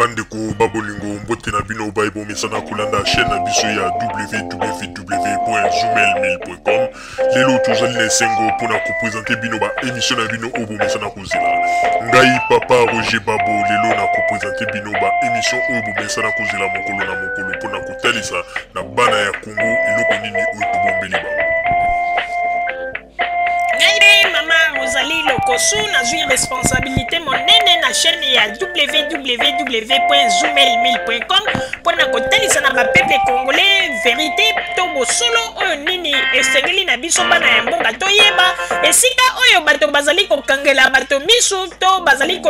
Bandeko ba bolingo, mbote na bino baye bomesana kolanda chaîne na biso ya www.zoomail1000.com. Lelo tozali na esengo mpona kopresente bino ba émission na bino oyo bomesana kozela. Ngai papa Roger Babo lelo na kopresente bino ba émission oyo bomesana kozela mokolo na mokolo mpona kotalisa na bana ya Congo eloko nini oyo tobombeli bango. Ngai nde mama Rosalie Lokosu, nazwi responsabilité monene na chaîne ya www.zoomail1000.com mpo na kotalisa na bapeuple congolais verité to bosolo oyo nini esengeli na biso bana ya mboka toyeba esika oyo bato bazali kokangela bato misu to bazali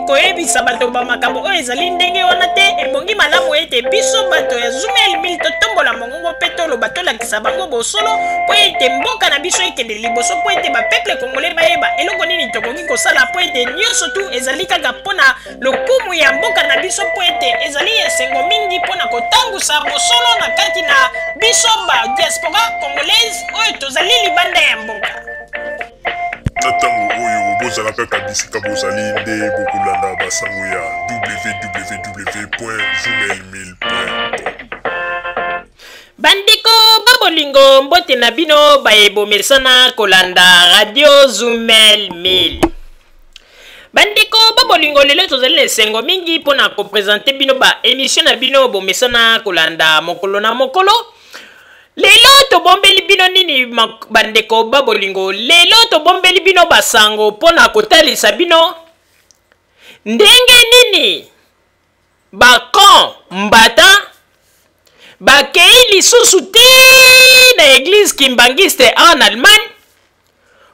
koyebisa bato bamakambo oyo ezali ndenge wana te. Ebongi malamu ete biso bato ya Zoomail 1000 totombola mongongo mpe toloba, tolakisa bango bosolo mpo ete mboka na biso ekende liboso, mpo ete bapeuple congolais bayeba eloko nini tokoki kosala, mpo ete nyonso tu ezali kaka mpo na lokumu ya mboka na biso, mpo ete ezali esengo mingi mpo na kotangusa bosolo na kati na biso ba diaspora congolaise oyo tozali libanda ya mboka. Na ntango oyo bozala kaka bisika bozali nde bokolanda basango ya www.zoomail1000.com. Bandeko ba bolingo, mbote na bino baye bomesana kolanda radio Zumel 1000. Bandeko ba bolingo, lelo tozali na esengo mingi mpo na kopresente bino ba emission na bino bomesana kolanda mokolo na mokolo. Lelo tobombeli bino nini bandeko ba bolingo? Lelo tobombeli bino basango mpo na kotalisa bino ndenge nini bakon mbata bakei lisusu ti na eglise kimbangiste en Allemagne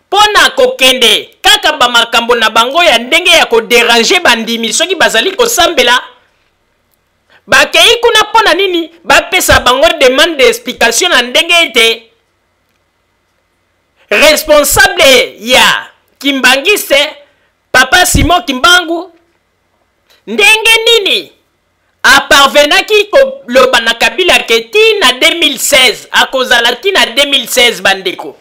mpo na kokende kaka bamakambo na bango ya ndenge ya koderange bandimi soki bazali kosambela. Bakei kuna mpo na nini? Bapesa bango demande d'explication na ndenge ete responsable ya kimbangiste papa Simon Kimbangu ndenge nini aparvenaki koloba na Kabila ke ti na 2016 akozala ti na 2016. Bandeko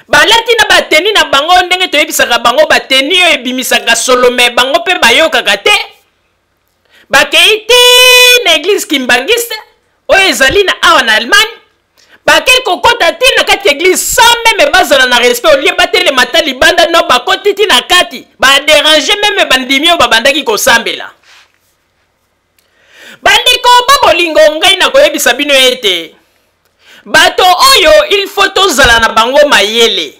balati na bateni na bango ndenge toyebisaka bango, bateni oyo ebimisaka solo, me bango mpe bayokaka te. Bakei ti na eglise kimbangiste oyo ezali na awa na Allemagne, bakei kokɔta ti na kati ya eglise sans meme bazala na respect, olie batelema ta libanda no, bakoti ti na kati, baderange meme bandimi oyo babandaki kosambela. Bandeko ba bolingo, ngai nakoyebisa bino ete bato oyo il faut tozala na bango mayele.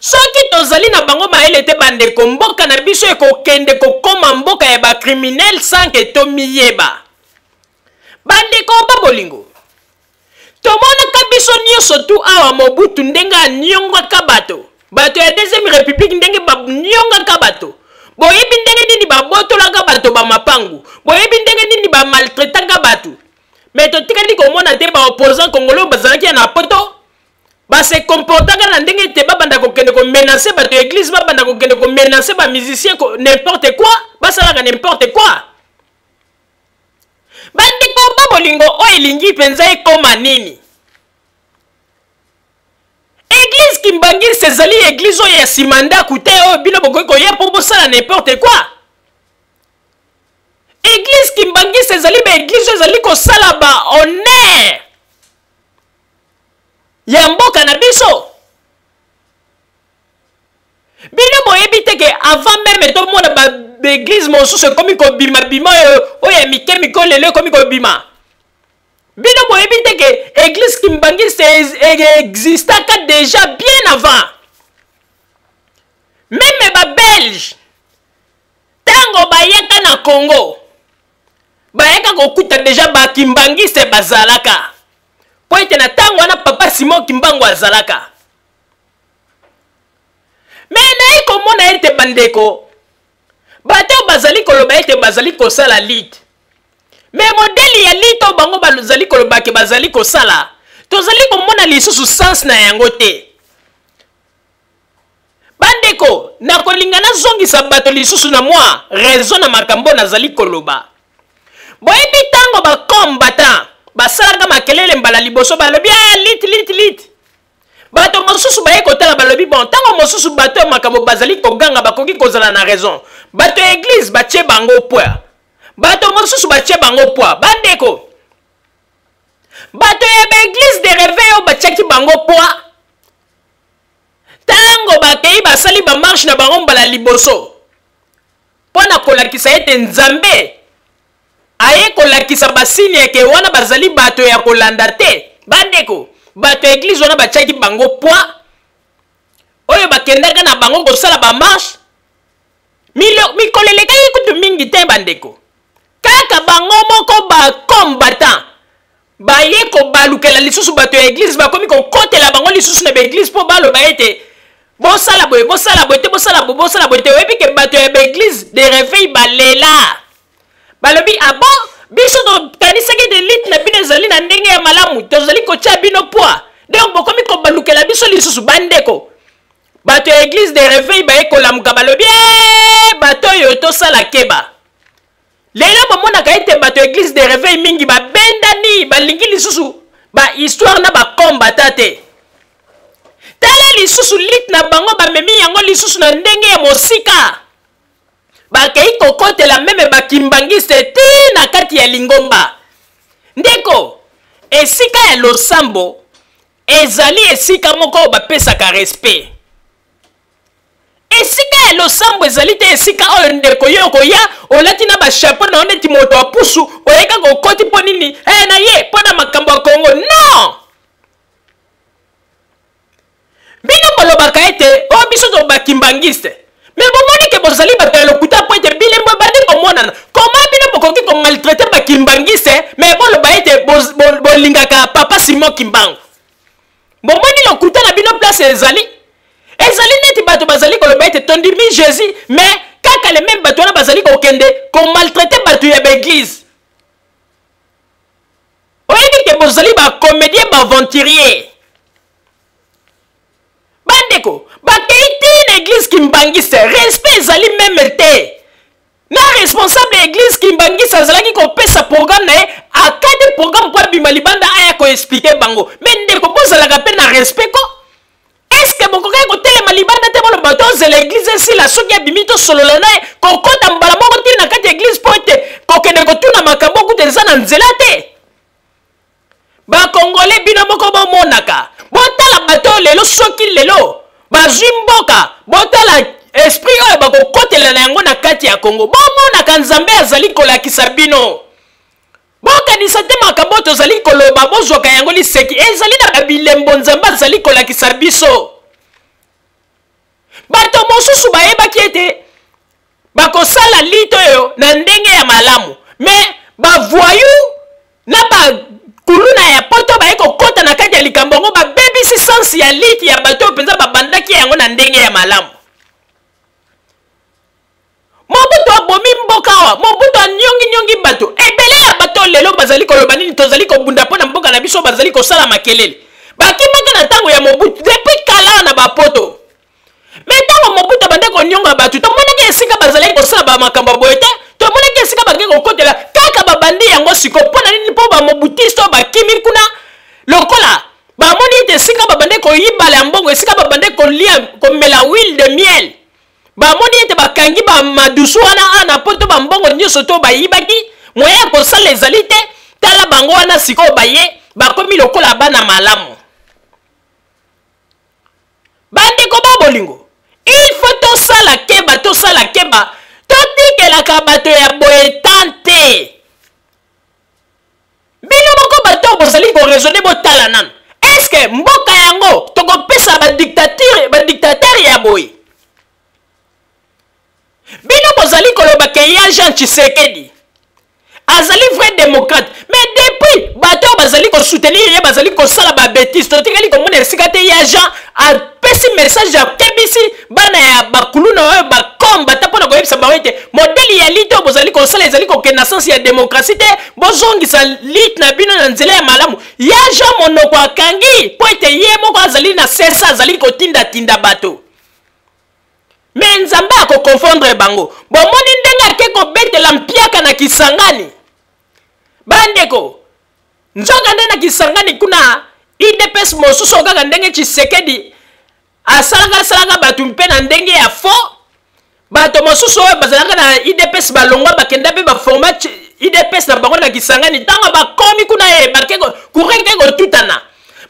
Soki tozali na bango mayele te, bandeko, mboka na biso ekokende kokoma mboka ya bacriminel sans ke tomiyeba. Bandeko ba bolingo, tomonaka biso nyonso tu awa Mobutu ndenge aniongaka bato, bato ya deuxième république ndenge baniongaka bato. Boyebi ndenge nini babotolaka bato bamapangu, boyebi ndenge nini bamaltraitaka bato, me totikali komona te baopposant congolais oyo bazalaki ya na poto base comportaka na ndenge ete babanda kokende komenace bato ya eglise, babanda kokende komenace bamusicien, n'importe quoi, basalaka n'importe quoi. Bandeko ba bolingo, oyo elingi mpenza ekoma nini? Eglise kimbangiste ezali eglise oyo ya nsima ndako te oyo bino bokoki koya mpo bosala n'importe quoi. Eglise kimbangiste ezali baeglise oyo ezali kosala ba honneur ya mboka na biso. Bino boyebi te ke avant meme tomona baeglise mosusu ekomi kobimabima, oyo ya mike mike lelo ekomi kobima, bino boyebi te ke eglise kimbangiste existaka déjà bien avant meme babelge. Ntango bayaka na Congo, bayaka kokuta deja bakimbangiste bazalaka, mpo ete na ntango wana papa Simon Kimbangu azalaka. Me naye komona ete bandeko bato oyo bazali koloba ete bazali kosala lite, me modele ya lite oyo bango bazali koloba ke bazali kosala, tozali komona lisusu sens na yango te. Bandeko, nakolinga nazongisa bato lisusu na mwa raison na makambo nazali koloba. Boyebi ntango bakombatan basalaka makelele mbala liboso, balobi ah, lite lite lite, bato mosusu baye kotala, balobi bon, ntango mosusu bato ya makambo bazali koganga bakoki kozala na raison. Bato ya eglise batie bango bango poids, bato mosusu batie bango poids. Bandeko, bato ya baeglise de réveil oyo batiaki bango poids, ntango bakei basali bamarshe na bango mbala liboso mpo na kolakisa ete Nzambe aye kolakisa basini eke wana bazali bato ya kolanda te. Bandeko, bato ya eglize wana batiaki bango poids, oyo bakendaka na bango kosala bamarshe. Mikolo elekaki kutu mingi te, bandeko, kaka bango moko bacombattant baye kobalukela lisusu bato ya eglize, bakomi kokotela bango lisusu na baeglize mpo baloba ete bosala boye, bosala boye te, bosala boye, bosala boye te. Oyebi ke bato ya baeglise de réveil balela, balobi: abo ah biso tokanisaki ete lite na bino ezali na ndenge ya malamu, tozali kotia bino poids, donc bokomi kobalukela biso lisusu. Bandeko, bato ya eglise de réveil baye kolamuka, balobi: e bato oyo tosala keba. Lelo bomonaka ete bato ya eglise de réveil mingi babendani, balingi lisusu bahistoire na bakombata te. Tala lisusu lite na bango, bamemi yango lisusu na ndenge ya mosika, bakei kokotela meme bakimbangiste ti na kati ya lingomba. Ndeko, esika ya losambo ezali esika moko oyo bapesaka respect. Esika ya losambo ezali te esika oyo, ndeko, yo okoya olati na bachapeau na yo neti moto ya pusu, oye kaka okoti mpo nini? E na ye mpo na makambo ya Kongo. Non, bino bolobaka ete oyo biso to bakimbangiste, me bomoni ke bozali bato ya lokuta, mpo ete bilembo ebandi komonana. Koma bino bokoki komaltraite bakimbangiste, me boloba ete bolingaka papa Simon Kimbangu? Bomoni lokuta na bino place ezali? Ezali neti bato bazali koloba ete tondimi Jésus, mais kaka le même bato wana bazali kokende komaltraite bato ya baeglise. Oyebi ke bozali bacomédien, baaventurier. Bandeko, bakei te na église kimbangiste, respect ezali meme te. Na responsable ya église kimbangiste azalaki kopesa programme na ye, akati programme mpo abima libanda aya koexplike bango. Me ndeko, bozalaka mpe na respect ko. Eske bokokaki kotelema libanda te, boloba tozela eglize esila, soki abimi tosolola na ye? Kokota mbala moko ntina na kati ya eglize mpo ete kokende kotuna makambo kuta eza na nzela te. Bakongole, bino moko bomonaka, botala bato oyo lelo, soki lelo bazwi mboka, botala esprit oyo bakokotela na yango na kati ya Kongo. Bomonaka Nzambe azali kolakisa bino. Bokanisa te makambo oyo tozali koloba bozwaka yango liseki. Ezali na bilembo Nzambe azali kolakisa biso. Bato mosusu bayebaki ete bakosala lite oyo na ndenge ya malamu, me bavoyu na bakuluna ya poto baye kokɔta na kati ya likambo yango, babebisi sansi ya lite ya bato oyo mpenza babandaki yango na ndenge ya malamu. Mobutu abomi mboka awa, Mobutu aniongi-niongi bato ebele. Ya bato lelo bazali koloba nini? Tozali kobunda mpo na mboka na biso, bazali kosala makelele. Bakimaka na ntango ya Mobutu depuis kala na bapoto, me ntango Mobutu abande konionga bato, tomonaki esika bazalaki kosala bamakambo ya boye te, tomonaki esika bakei kokotela kaka babandi yango sikoyo. Mpo na nini? Mpo bamobutiste oyo bakimi kuna, lokola bamoni ete esika babande koyibala ya mbongo, esika babande kolia komela huile de miel, bamoni ete bakangi bamadusu wana a na poto, bambongo nyonso to bayibaki, moyen ya kosala ezali te. Tala bango wana sikoyo baye bakomi lokola bana malamu. Bandeko ba bolingo, il faut tosala keba, tosala keba, totikelaka bato ya boye tan te. Bino moko bato oyo bozali koraisonne, botala nanu, eske mboka yango tokopesa badictature, badictateur ya boye? Bino bozali koloba ke ya Jean Tshisekedi azali vrai démocrate, mais depuis bato oyo bazali kosoutenir ye bazali kosala babétise, totikali komona esika te ya Jean apesi message, akebisi bana ya bakuluna oyo bakombata mpo na koyebisa bango ete modele ya lite oyo bozali kosala ezali kokende na sense ya démocratie te, bozongisa lite na bino na nzela ya malamu. Ya Jean monoko akangi mpo ete ye moko azali na sesa, azali kotindatinda bato, me Nzambe akokonfondre bango. Bomoni ndenge ake kobetela mpiaka na Kisangani, bandeko? Nzoka nde na Kisangani kuna UDPS mosusu kaka ndenge Tshisekedi asalaka asalaka bato mpe na ndenge ya faux. Bato mosusu oyo bazalaka na udps balongwa bakenda mpe baforma udps na bango na Kisangani. Ntango bakomi kuna ye bake courant ke kotutana.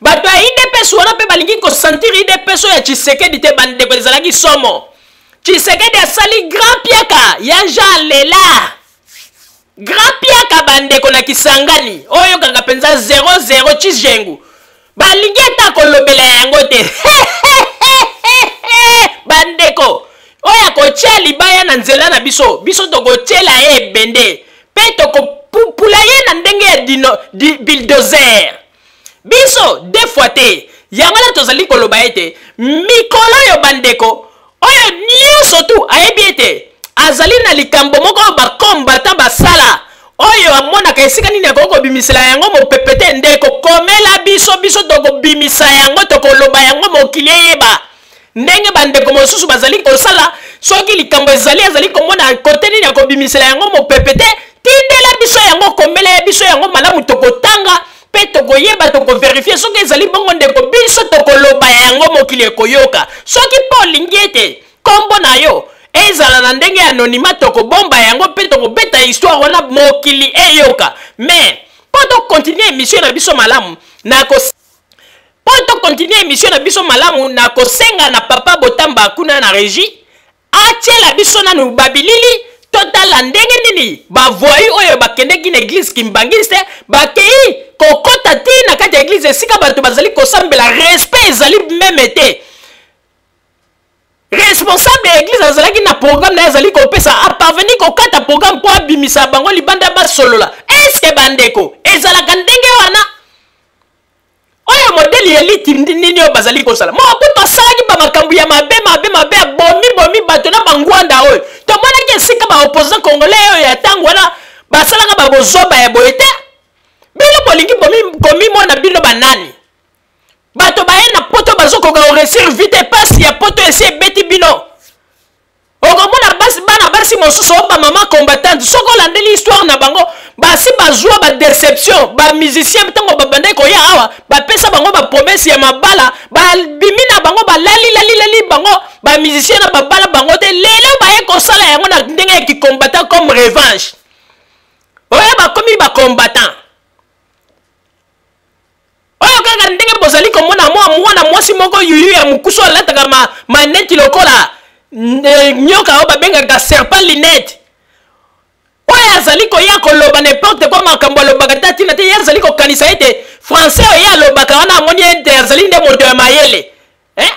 Bato ya udps wana mpe balingi kosentir udps oyo ya Tshisekedi te. Bandeko, ezalaki somo. Tshisekedi asali grand piaka ya Jean Lela, grand piaka bandeko na Kisangani oyo kaka mpenza 00 Tshijengu balingi ata kolobela yango te. Bandeko, oyo akotia libaya na nzela na biso, biso tokotiela ye ebende mpe tokopupula ye na ndenge ya dino, di, bulldozer. Biso deux fois te. Yango wana tozali koloba ete mikolo oyo, bandeko, oyo nyonso tu ayebi ete azali na likambo moko oyo bakombata basala, oyo amonaka esika nini akoki kobimisela yango mopepe te, ndeko, komela biso. Biso tokobimisa yango, tokoloba yango, mokili eyeba ndenge bandeko mosusu bazali kosala. Soki likambo ezali, azali komona kote nini akobimisela yango mopepe te, tindela biso yango, komela ya biso yango malamu, tokotanga mpe tokoyeba, tokovérifier. Soki ezali bongo, ndeko, biso tokoloba yango, mokili ekoyoka. Soki mpo olingi ete nkombo na yo ezala na ndenge ya anonymat, tokobomba yango mpe tokobeta histoire wana, mokili eyoka. Mais mpo tocontinuer émission na biso malamu, nako mpo tocontinuer émission na biso malamu, nakosenga na papa Botamba kuna na régie atiela biso nanu babilili, totala ndenge nini bavoyous oyo bakendeki na église kimbangiste, bakei kokɔta ti na kati ya église esika bato bazali kosambela. Respect ezali même te. Responsable ya église azalaki na programme na ye, azali kopesa, aparvenir kokata programme mpo abimisa bango libanda basolola. Eske bandeko, ezalaka ndenge wana? Oyo modèle ya elite nini oyo bazali kosala? Mobutu asalaki bamakambo ya mabe mabe mabe, abomi bomi bato na bangwanda oyo tomonaki esika baopposant congolais oyo ya ntango wana basalaka babozoba ya boye te. Bino bolingi komimona bino banani? Bato baye na poto bazokoka koréussir vite, pasi ya poto esi ebeti bino. Okomona basi, bana basi mosusu oyo bamama combattante, soki olandeli histoire na bango, basi bazwa badéception. Bamusicien, ntango babandaki koya awa, bapesa bango bapromesses ya mabala, babimi na bango, balalilalilali bango, bamusicien na babala bango te. Lelo baye kosala yango na ndenge ya kicombattant comme revanche. Oyo bakomi bacombattant oyo kaka ndenge bozali komona mwa mwana mwasi moko yuyu ya mokusu alataka maneti lokola nyoka oyo babengaka serpent lunette, oyo azali koya koloba n'importe quoi, makambo alobaka te ntina te. Ye azali kokanisa ete français oyo ye alobaka wana, amoni ete azali nde moto ya mayele, eh?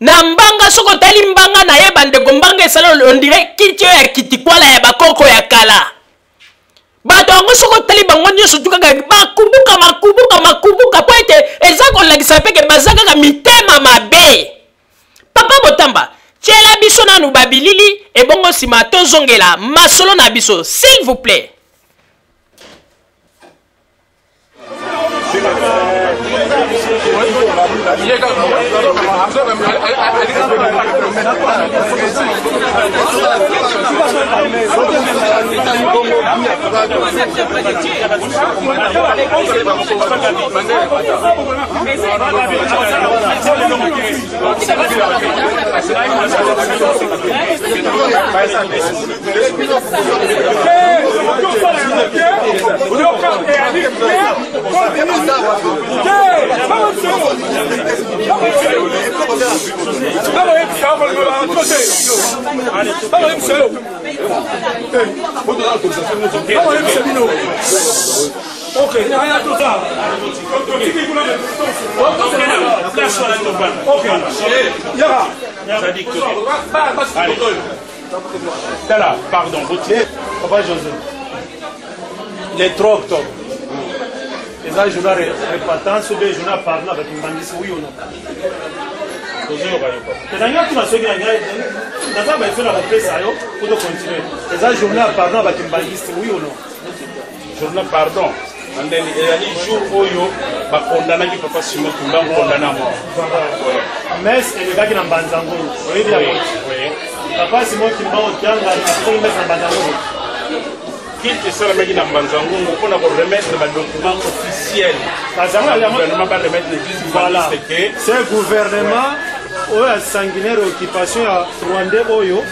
Na mbanga, soki otali mbanga na ye, bandeko, mbanga esali on dirait kiti oyo ya kitikwala ya bakoko ya kala. Bato yango, soki otali bango nyonso tu, kaka bakubuka, makubuka, makubuka, mpo ete eza kolakisa peke baza kaka mitema mabe. Papa Botamba, tiela biso nanu babilili, ebongo nsima tozongela masolo na biso, s'il vous plaît. Ok. Tala, pardon, Papa José, le 3 octobre eza journée repentance ou bien journée pardon na bakimbangisi, oui ou non? Tozoyoka yo, papa. Ezangi atuna soki naza baefo na kopesa yo po tocontinuer. Eza journée ya pardon ya bakimbangisi, oui ou non? Journée pardon andeni ezali jour oyo bakondanaki papa Simon Kimbangu, condamné à mort. Messe elekaki na Mbanzangungu, oyebi yango? Papa Simon Kimbangu Kiangani apesaki messe na Mbanzangungu. Kiti esalamaki na Mbanzangungu mpona koremettre badocument officiel, gouvernement baremettre l'église. Voilà, ce gouvernement oyo ya sanguinaire, occupation ya rwandais oyo.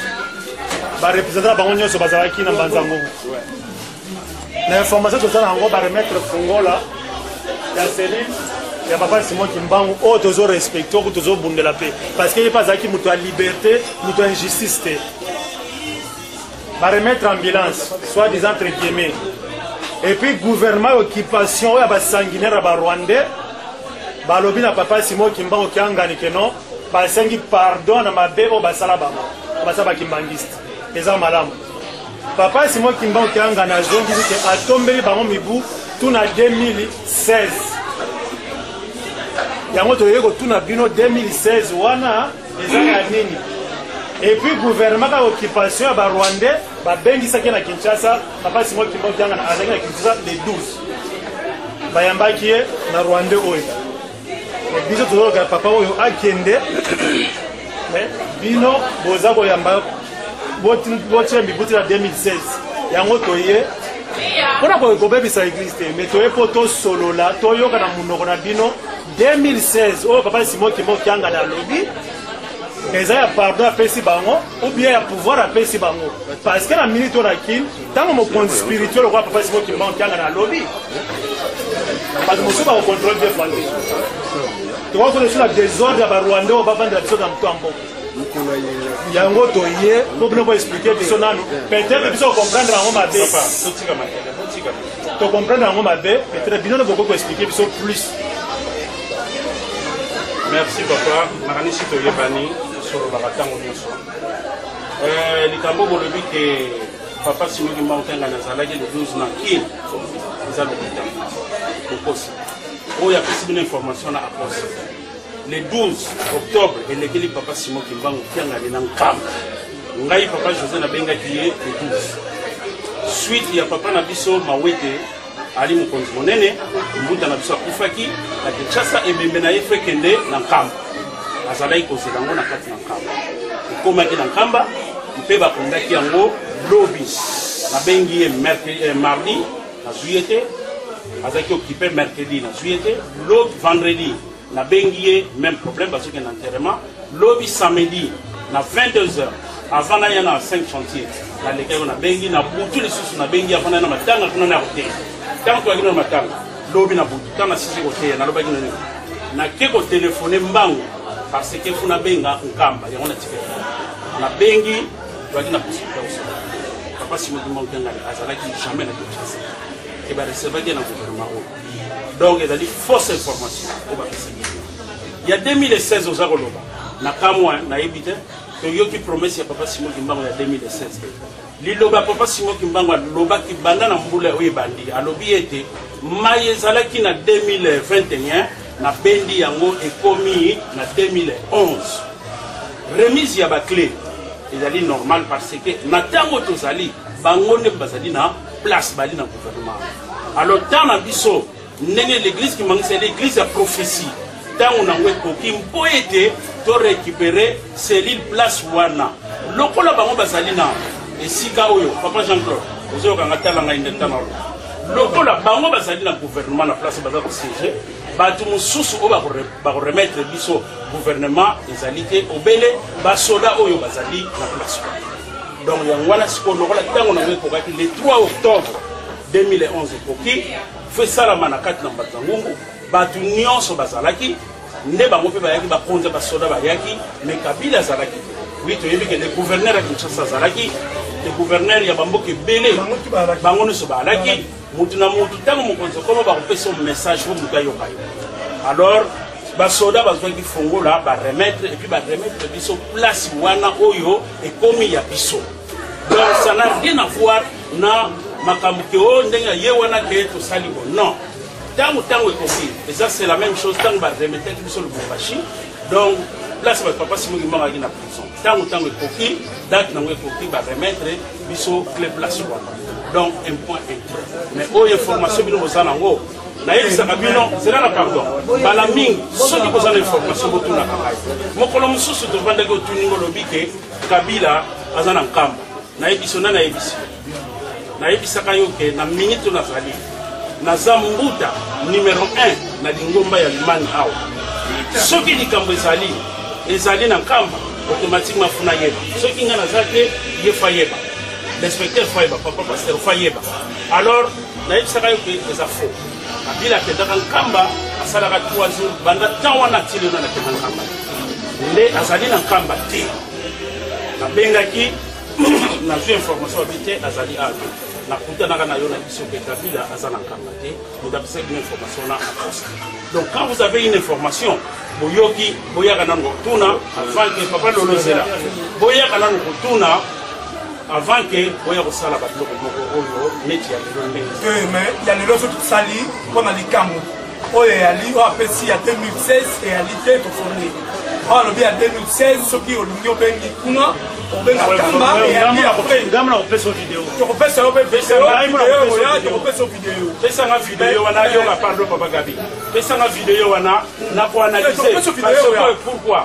Barepresentant na bango nyonso bazalaki na Mbanza Ngungu. Na information toza na yango, baremettre fungola ya cellule ya papa Simon Kimbangu oyo tozo respecte, oyo tozobundela mpe parce que ye mpe azalaki moto ya liberté, moto ya injustice te. Baremettre ambulance soit disant entre guillemets, et puis gouvernement ya occupation oyo ya basanguinaire ya barwandais balobi na papa Simon Kimbangu Kiangani ke non, basengi pardon na mabe oyo basala bango, basala bakimbangiste. Eza malamu. Papa Simon Kimbangu Kiangani azongisi ke atombeli bango mibu tuna 2016. Yango toyei kotuna bino, 2016 wana eza ya nini? Et puis gouvernement kaka occupation ya barwandais babengisaki na Kinshasa. Papa Simon Kimbangu Kiangani azalaki na Kinshasa le 12, bayambaki ye na rwandais oyo. Biso tozoloka papa oyo akende, mais bino boza koyamba, botia mibuti na 2016. Yango toye mpona kobebisa église te, mais toye mpo tosolola, toyoka na monoko na bino 2016 oyo papa Simon Kimbangu Kiangani alobi eza ya pardon apesi bango ou bien ya pouvoir apesi bango, parce que na minute oyo na Kine, ntango mokonzi spirituel lokola papa Simon Kimbangu Kiangani alobi, bato mosusu bakocontrôle deux fois te. Tokoki koso na désordre ya barwandais oyo bavandela biso na moto ya mboka. Yango toye mpo bino boexpliquer biso nanu. Peut-être biso kocomprendre yango mabe, tocomprendre yango mabe, peut-être bino nde bokoki koexpliquer biso plus. Merci papa. Nakanisi toyebani, tosololaka ntango nyonso. Likambo bolobi ke papa Simon Kimbangu Kiangani azalaki le 12 na Kine eza lokuta, bokosi. Oyo apesi bino information na akosi. Le 12 octobre elekeli, papa Simon Kimbangu Kiangani na Nkamba. Ngai papa José nabengaki ye le 12, suite ya papa na biso Mawete ali mokonzi monene, mbuta na biso akufaki na Kinshasa. Ebembe na ye fo ekende na Nkamba, azalaki kozela yango na kati na Nkamba. Ekomaki na Nkamba mpe bakundaki yango lobi. Nabengi ye mardi, nazwi ye te, azalaki occupé. Mercredi nazwi ye te. Lobi vendredi nabengi ye, même problème, bazokende enterrement. Lobi samedi na 22 heures, avant naya na 5 chantier, nalekaki, nabengi na butu lisusu, nabengi avant naya na matanga kuna na koteya. Ntango toyaki na matanga lobi na butu, ntango nasisi koteya, nalobaki nani nake kotelefone mbangu parce que fu nabenga Nkamba. Yango natikaki, nabengi, toyaki na possibilité kosala. Papa Simon Kimbangu Kiangani azalaki jamais na Kinshasa e barecevaki na gouvernement oyo. Donc ezali fausse information oyo bapesaki ya 2016. Oza koloba na kamwa, nayebi te. Toyoki promesse ya papa Simon Kimbangu ya 2016. Liloba papa Simon Kimbangu alobaki banda na mbula oyo ebandi, alobi ete mai ezalaki na 2021, nabendi yango ekomi na 2011. Remise ya baclé ezali normal parce que na ntango tozali, bango nde bazali na place, bali na gouvernement. Alors ntango na biso, ndenge l'église kimbanguiste ezali église ya prophétie, ntango nango ekoki mpo ete torécupérer cellule, place wana. Lokola bango bazali na esika oyo, papa Jean Claude, ozoyokanga? Tala ngai nde ntana oloba. Lokola bango bazali na gouvernement, na place baza kosiéger, bato mosusu oyo bakoremettre biso gouvernement ezali te, obele basoda oyo bazali na place wana. Donc yango wana sikoyo, lokola ntango nango ekokaki le 3 octobre 2011, ekoki fo esalama na kati na Mbanza Ngungu. Bato nyonso bazalaki nde bango mpe bayaki, bakonzi ya basoda bayaki, mais Kabila azalaki te. Oui, toyebi ke le gouverneur ya Kinshasa azalaki, le gouverneur ya bamboka ebele, bango nyonso bazalaki. Mutu na mutu, ntango mokonzi okoma, bakopesa yo message po moto ayoka yo. Alors basoda bazwaki fongola, baremettre, et puis baremettre biso place wana oyo ekomi ya biso. Donc ça n'a rien à voir na makambo ke oyo ndenge ye wana ke tosali bo. Non, ntango ekoki eza, c'est la même chose ntango baremetaki biso Lubumbashi, donc place bato papa Simon Kimbangu ayaki na prison. Ntango ekoki, date nango ekoki, baremettre biso clé place wana. Donc un point, un trait. Mais oyo information bino boza nango, nayebisaka bino, zela na pardon, mbala mingi soki boza na information, botunaka ngai. Mokolo mosusu tovandaki, otuninga, olobi ke Kabila aza na Nkamba. Nayebi so nani ayebisi yo. Nayebisaka yo ke na minute oyo nazali, naza mbuta numero 1 na lingomba ya Limani awa. Soki likambo ezali na Nkamba, automatiquement faut nayeba. Soki nga naza te, ye faut ayeba, l'inspecteur faut ayeba, papa pasteur faut ayeba. Alors nayebisaka yo ke eza faux. Kabila akendaka Nkamba, asalaka 3 jours. Banda temps wana atili nano akenda Nkamba nde azali na Nkamba te. Nabengaki, nazwi information, babi te, azali awa te. Nakutanaka na yo na biso ke Kabila aza na Nkamba te. Moto apesaki bino information na aposte. Donc quand vous avez une information, boyoki, boyaka nano kotuna avant ke papa lolozela, boyaka nano kotuna avant ke boya kosala babiloko moko oyo neti ya lelo ndenge. Te, mais ya lelo so tosali mpona likambo oyo eyali, oyo apesi ya 2016 eyali te. Tofonde oyo alobi ya 2016. Soki olingi, obengi kuna, obenga Kamba, eyali après. Ngambo na kopesa video. Tokopesa yo mpe video oya, tokopesa yo video. Pesanga video wana, yoka. Pardon, papa Gabi, pesanga video wana nakoanalyse. Tokopesa video ya. Pourquoi?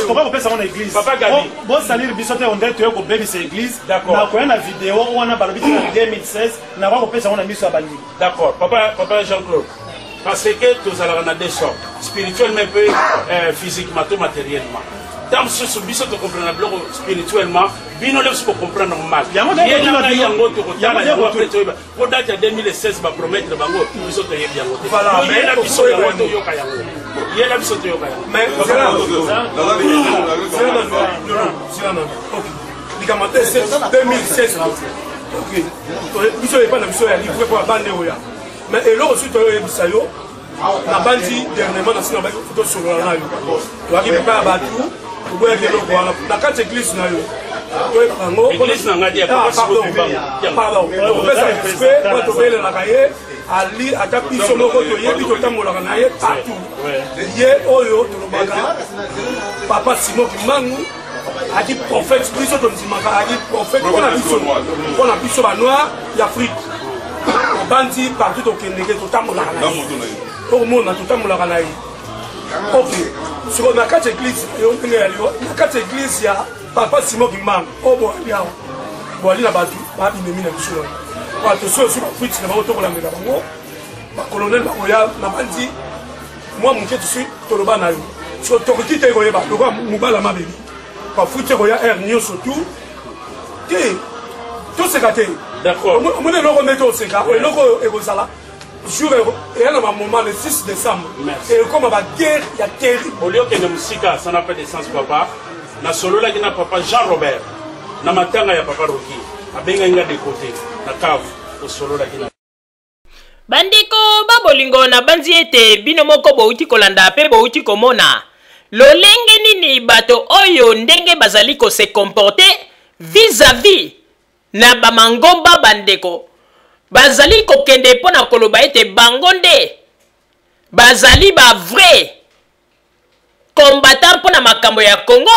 Toka kopesa ngo na église. Papa Gabi. Bosaliri biso te, onde toye kobebisa église. D'accord. Nakoya na video wana balobi ti na 2016, nakoya kopesa ngo na miso ya bandimi. D'accord, papa, papa Jean-Claude, parce que tozalaka na deux sortes, spirituellement mpe physiquement to matériellement. Ntango mosusu biso tocomprendre biloko spirituellement, bino nde biso bocomprendre mal. Yango nde Ye kotuna na ngai bino. yango tokotala Yango nde yango kotuna. après toyeba po date ya 2016 bapromettre bango, biso toyebi yango te. Voilà, Yo yela mais biso tokoyeba yango, yango. toyoka yango, yela biso toyoka yango. Mais zela, zela nano, zela nano. Ok, likambo te 2016. Ok, biso epa na biso ya livre mpo abande oya. Mais eloko soki toyoyebisa yo, nabandi dernièrement na sina tosolola na yo, toyaki epai ya bato, toboyaki eloko wana na kati église na yo, toyebaka yango. Église na ngai te, ya Ah, papa pardon, Sikoyo. pardon, topesa respect po tobelelaka ye ali. Ata biso moko toyebi, totambolaka na ye partout. Ye oyo tolobaka papa Simon Kimbangu aki prophète, biso tondimaka aki prophète mpona biso, mpona biso banoir ya Afrique. Bandi partout tokendeke, totambolaka na ye, okomona totambolaka na ye. Ok, sikoyo na kati ya église yo, ndenge ya liwa na kati ya église ya papa Simon Kimbangu oyo boali awa, boali na bato babinemi na biso wana, bato soki osi bafuiti na bango, tokolandela bango, bacolonel bakoya na bandi mwa moke. Tosi toloba na yo, so tokoki te koyeba lokola mobala mabebi, bafuti ekoya aire nyonso tu te, toseka te. D'accord. Omoni eloko nde toseka, eloko oyo ekozala jour eya na bamoment le 6 décembre. Merci. Ekoma baguerre ya terrible. Au okende mosika, ça n'a pas de sens, papa. Nasololaki na papa Jean Robert na matanga ya papa Roki, abengaki nga de côté na cave, tosololaki na Bandeko babolingo, na banzi ete bino moko bouti kolanda mpe bouti komona lolenge nini bato oyo ndenge bazali kose comporter vis-à-vis na bamangomba. Bandeko bazali kokende mpo na koloba ete bango nde bazali bavrai combattant mpo na makambo ya Congo,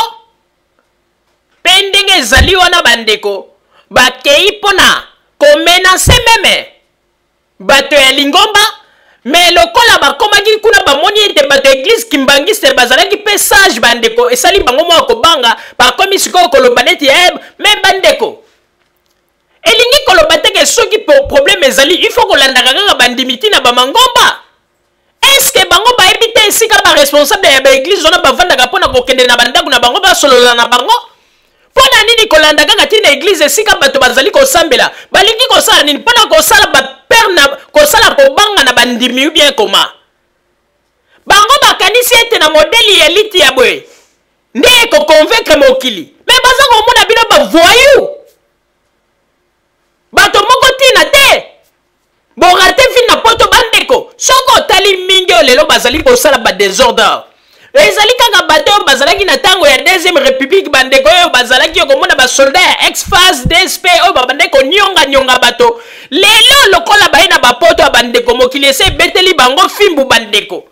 mpe ndenge ezali wana, bandeko bakei mpo na komenacer même bato ya lingomba. Mais lokola bakomaki kuna, bamoni ete bato ya église kimbangiste bazalaki mpe sage. Bandeko, esali bango mwa kobanga, bakomi sikoyo koloba neti ya mais bandeko, elingi koloba teke soki problème ezali, il faut kolandaka kaka bandimi ntina bamangomba. Est-ce bango bayebi te esika baresponsable ya baéglise wana bavandaka mpo na kokende na bandako na bango, basolola na bango? Mpo na nini kolanda kaka ntina église esika bato bazali kosambela? Balingi kosala nini? Mpo na kosala bapeur na kosala kobanga na bandimi ou bien koma bango bakanisi ete na modèle ya liti ya boye nde ekoconvaincre mokili? Mais baza komona bino bavoyou, bato moko ntina te, borater vie na Poto. Bandeko, soki otali mingi oyo lelo bazali kosala badésordre, ezali kaka bato oyo bazalaki na ntango ya deuxième république. Bandeko oyo bazalaki komona basoldat ya ex-FAZ, DSP, oyo babandaki konionganionga bato, lelo lokola baye na bapoto ya bandeko, mokili ese ebeteli bango fimbu. Bandeko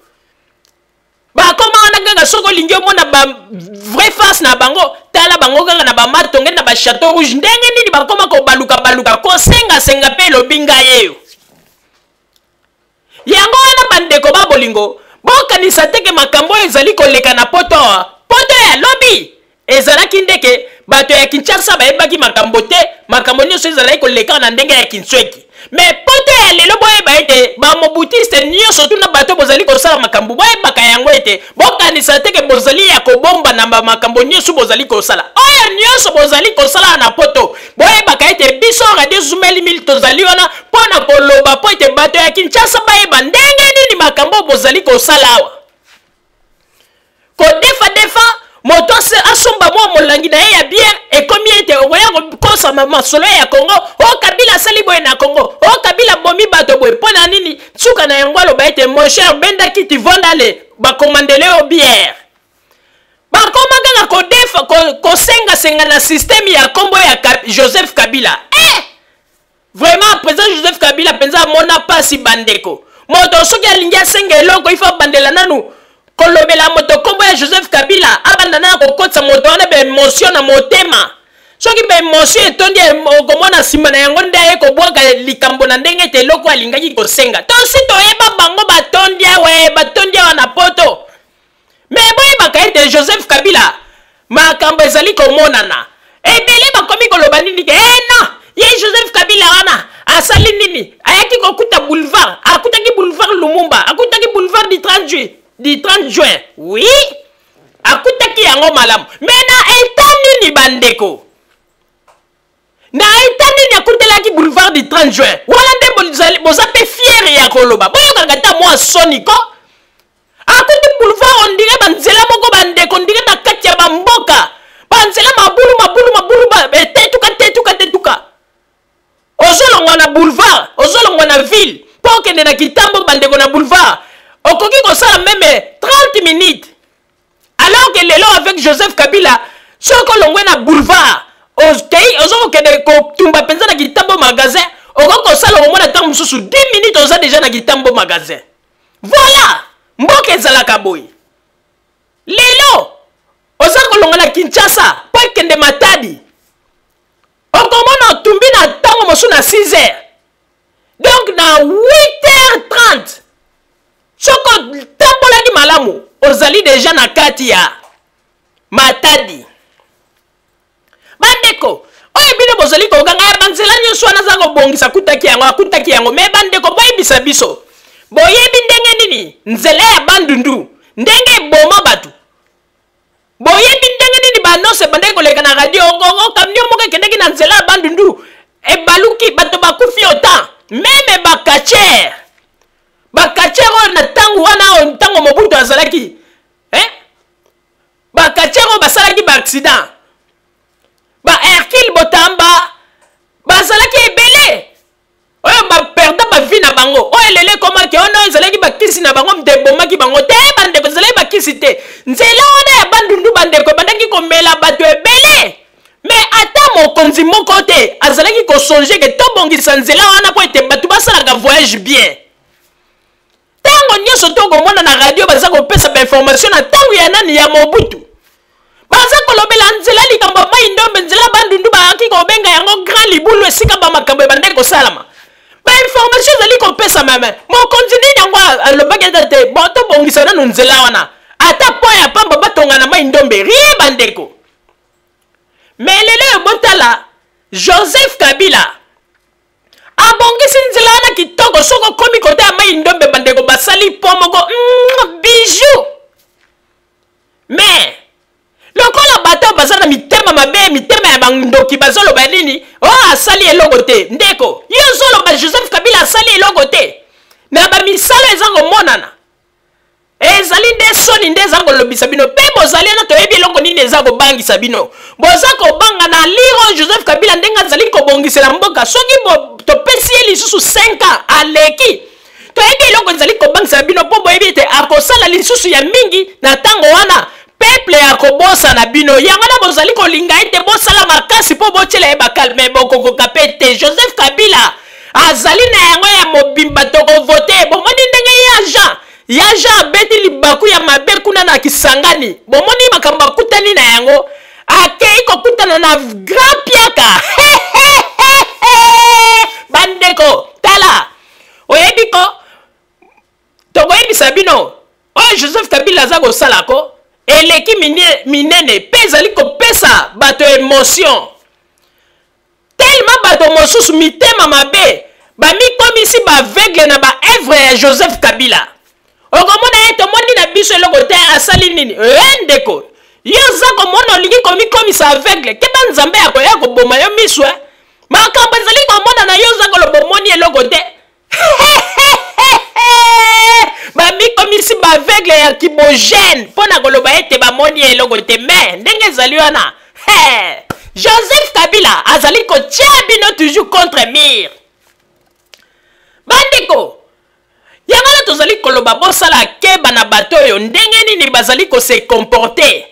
bakoma wana kaka. Soki olingi omona ba vraie face na bango, tala bango kaka na bamatonge, na bachateau rouge, ndenge nini bakoma kobaluka-baluka, kosengasenga. Mpe elobi ngai eyo yango wana, bandeko babolingo, bokanisa teke makambo oyo ezali koleka na Poto awa, Poto ya lobi ezalaki ndeke bato ya Kinshasa bayebaki makambo te. Makambo nyonso ezalaki koleka na ndenge ya Kinsweki. Mais poto ya lelo, boyeba ete bamobutiste nyonso tuna bato bozali kosala makambo, boyebaka yango ete bokanisa te ke bozali ya kobomba na makambo nyonso bozali kosala. Oyo nyonso bozali kosala na poto, boyebaka ete biso Radio Zumeli Mil tozali wana mpo na koloba, mpo ete bato ya Kinshasa bayeba ndenge nini makambo bozali kosala awa. Kodefadefa moto asomba mwa molangi na ye ya biere, ekomi ete okoya kokosa masolo ya Kongo. O Kabila asali boye na Kongo, o Kabila bomi bato boye, mpo na nini? Nsuka na yango aloba ete: "Mon cher, benda kiti, vondale, bakomandele yo biere." Bakoma kaka kodefa, kosengasenga na système ya nkombo ya Joseph Kabila. Eh! Vraiment, président Joseph Kabila mpenza amona mpasi, bandeko. Moto soki alingi asenga eloko, ifo abandela nanu kolobela moto nkombo ya Joseph Kabila, abanda nanu kokotisa moto wana baémotion na motema. Soki baémotion etondi, okomona nsima na yango nde aye kobwaka likambo na ndenge ete eloko alingaki kosenga. Tosi toyeba bango, batondi awa, batondi awa na poto. Mais boyebaka ete Joseph Kabila, makambo ezali komonana ebele. Bakomi koloba nini ke eh non, ye Joseph Kabila wana asali nini? Ayaki kokuta boulevard, akutaki boulevard Lumumba, akutaki boulevard du 30 juin, du 30 juin, oui, akutaki yango malamu. Mais na état nini, bandeko? Na état nini akutelaki boulevard du 30 juin wana? Nde boza mpe fier ya koloba, boyokaka ata mwa soni ko. Akuti boulevard on dirait banzela moko, bandeko, on dirait na kati ya bamboka, banzela mabulu mabulu mabulu, etetuka tetuka tetuka. Ozolongwa na boulevard, ozolongwa na ville mpo okende na Kitambo, bandeko, na boulevard okoki kosala même 30 minutes, alors que lelo avec Joseph Kabila, soki olongwe na boulevard, okei, ozokokende kotumba mpenza na Kitambo magasin, okoki kosala, okomona ntango mosusu 10 minutes, oza déjà na Kitambo magasin. Voilà, mboka ezalaka boye. Lelo oza kolonga na Kinshasa mpo ekende Matadi, okomona otumbi na ntango mosusu na 6 heures, donc na 8 heures 30, soki otambolaki malamu, ozali déjà na kati ya Matadi. Bandeko, oyo bino bozali kokanga ya banzela nyonso wana aza kobongisa, akutaki yango, akutaki yango. Mais bandeko, boyebisa biso, boyebi ndenge nini nzela ya Bandundu ndenge eboma bato? Boyebi ndenge nini baannonce ebandaki koleka na radio, camion moko ekendaki na nzela ya Bandundu, ebaluki, bato bakufi autant? Même bacatcheurs, bacatcheurs oyo na ntango wana, oyo ntango Mobutu azalaki, eh? Bacatcheurs oyo basalaki baaccident, baHercule Botamba, bazalaki ebele oyo baperda bavie na bango. Oyo lelo ekomaki wana ezalaki bakisi na bango nde ebomaki bango te. Bandeko, ezalaki bakisi te. Nzela wana ya Bandundu, bandeko, ebandaki komela bato ebele, mais ata mokonzi moko te azalaki kosonger ke tobongisa nzela wana mpo ete bato basalaka voyage bien. Ntango nyonso tokomona na radio baza kopesa bainformation na ntango ya nani, ya Mobutu, baza kolobela nzela, likambo ya Mai Ndombe, nzela Bandundu, bayaki kobenga yango Grand Libulu, esika bamakambo ebandaki kosalama. Bainformation ezali kopesama, mais mokonzi nini yango alobaki ata te: "Bon, tobongisa nanu nzela wana, ata po ya pamba batonga na Mai Ndombe"? Rien, bandeko. Mais lelo oyo, botala Joseph Kabila abongisi nzela wana kitoko. Soki okomi kote ya Mai Ndombe, bandeko, basali po moko bijou. Mais lokola bato baza na mitema mabe, mitema ya bandoki, bazoloba nini? O oh, asali eloko te. Ndeko, yo ozoloba Joseph Kabila asali eloko te, na bamisala eza komonana. Ezali nde soni nde eza kolobisa bino. Mpe bozali wana, toyebi eloko nini eza kobangisa bino. Boza kobanga na liro Joseph Kabila ndenge azali kobongisela mboka. Soki topesi ye lisusu 5 ans, aleki. Toyebi eloko ezali kobangisa bino, mpo boyebi ete akosala lisusu ya mingi na ntango wana, peuple akobosana bino. Yango wana bozali kolinga ete bosala makasi mpo botiela ye bakalme. Bokokoka mpe te. Joseph Kabila azali na yango ya mobimba, tokovote. Bomoni ndenge ya Jean, ya Jean abeti libaku ya mabe kuna na Kisangani. Bomoni makambo akutani na yango, akei kokutana na grand piaka. Bandeko, tala, oyebi ko tokoyebisa bino oyo Joseph Kabila aza kosala ko eleki minene mpe ezali kopesa bato émotion, tellement bato mosusu mitema mabe. Bamikomisi ba aveugle na ba œuvre ya Joseph Kabila. Okomona ye tomoni na biso eloko te asali nini? Eh ndeko, yo oza komona olingi komikomisa aveugle, keba Nzambe akoya koboma yo miso eh. Makambo ezali komona na yo oza koloba omoni eloko te. Bamikomisi ba aveugle ya kibogene mpo na koloba ete bamoni eloko te, mais ndenge ezali wana Hey! Joseph Kabila azali kotia bino toujours contre mur. Bandeko, yango wana tozali koloba bosala keba na bato oyo ndenge nini bazali kose comporter.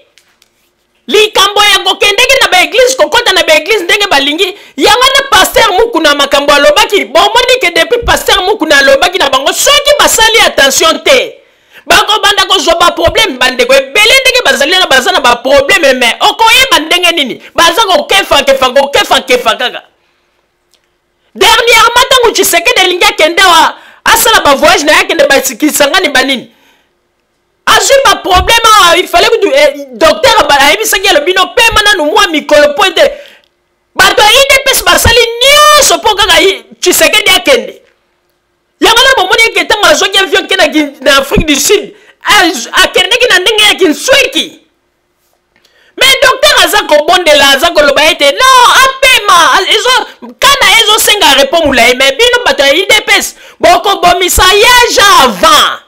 Likambo ya kokendeki na baeglize kokɔta na baeglize ndenge balingi yango wana paster Mukuna makambo alobaki bomoni ke depuis paster Mukuna alobaki na bango soki basali attention te bakobanda kozwa baproblème bandeko ebele ndenge bazali wana baza na baproblème me okoyeba ndenge nini baza kokefakefa kokefakefa kaka dernièrement ntango tshisekedi alingi akende awa asala bavoyage na ye akende bakisangani banini azwi baproblème awa ifale kutu eh, docteur ayebisaki alobi no pema nanu mwa mikolo mpo ete bato ya idps basali nyonso mpo kaka tshisekedi akende yango wana bomoni eke ntango azwaki avion ke na afrique du sud akendeki na ndenge ya kinsweki me docteur aza kobondela aza koloba ete non apema ezo kana ezosenga repos molai me bino bato ya idps bokobomisa yaja avant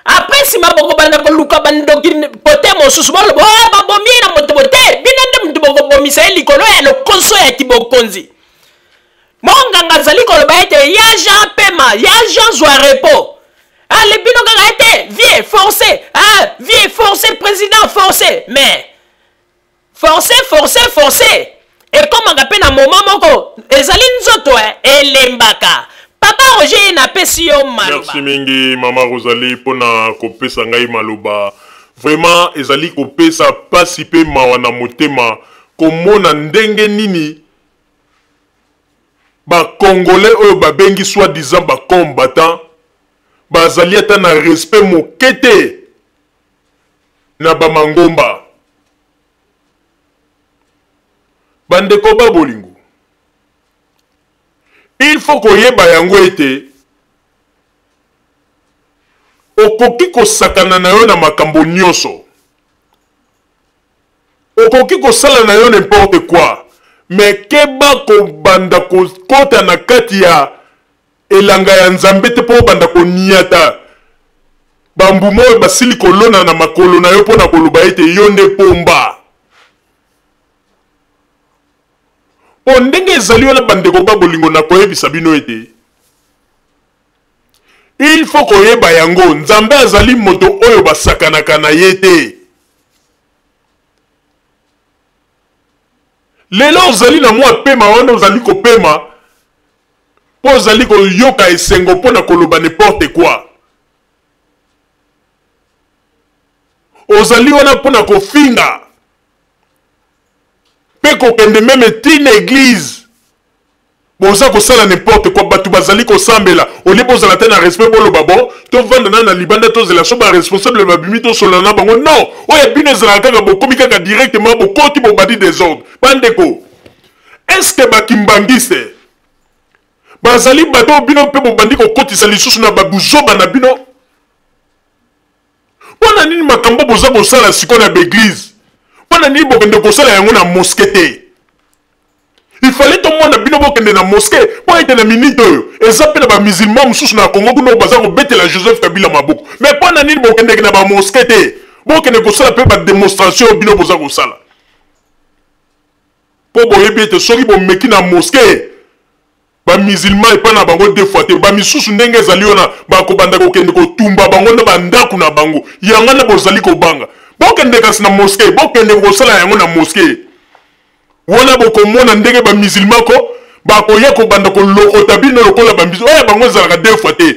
apres nsima bokobanda koluka bandoki kote mosusu boloba oh, babomi ye na moto te bino nde moto bokobomisa ye likolo ya lokoso ya kibokonzi Monganga azali koloba ete ya Jean pema, ya Jean zwa repos. Ale bino kaka ete vie forcé, ah vie forcé président forcé, mais forcé forcé forcé ekomaka mpe na moment moko ezali nzoto eh, elembaka. Papa Roger ye napesi yo maloba. Merci mingi mama Rosalie mpona kopesa ngai maloba. Vraiment ezali kopesa pasi mpe mawa na motema komona ndenge nini Ba congolais oyo babengi soit disant ba combattants bazali ata na respect moke te na ba mangomba. Bandeko ba bolingo, il faut koyeba yango ete okoki kosakana na yo na makambo nyonso. Okoki kosala na yo n'importe quoi mais keba kobanda kokota na kati ya elanga ya Nzambe te mpo obanda koniata bambuma oyo basili kolona na makolo na yo mpo na koloba ete yo nde pomba. Mpo ndenge ezali wana bandeko ba bolingo, nakoyebisa bino ete il faut koyeba yango, Nzambe azali moto oyo basakanaka na ye te. Lelo ozali na mwa pema wana ozali kopema mpo ozali koyoka esengo mpo na koloba n'importe quoi. Ozali wana mpo na kofinga mpe kokende meme ti na eglise boza kosala n'importe quoi bato bazali kosambela olie bozala te na respect boloba bon tovanda na na libanda tozela so baresponsable babimi tosolola na bango non oyo ya bino ezalaka kaka bokomi kaka directement bokoti bobandi desordre bandeko est ce que bakimbangiste bazali bato oyo bino mpe bobandi kokotisa lisusu na babuzoba na bino mpo na nini makambo boza kosala sikoyo na baeglize mpo na nini bokende kosala yango na moske te il fallait tomona bino bokende na mosquée mpo ete na minute oyo eza mpe na bamusulman mosusu na congo kuna oyo baza kobetela joseph kabila maboko mais mpo na nini bokendeke na bamosquée te bokende kosala mpe bademonstration oyo bino boza kosala mpo boyebi ete soki bomeki na mosquée bamusulman epai na bango deux fois te bamisusu ndenge ezali wana bakobanda kokende kotumba bango na bandako na bango yango wana bozali kobanga bokende kasi na moske bokende kosala yango na moske wana bokomona ndenge bamusulman ko bakoya kobanda kolokota bino lokola bamisusu oyo bango ezalaka deux fois te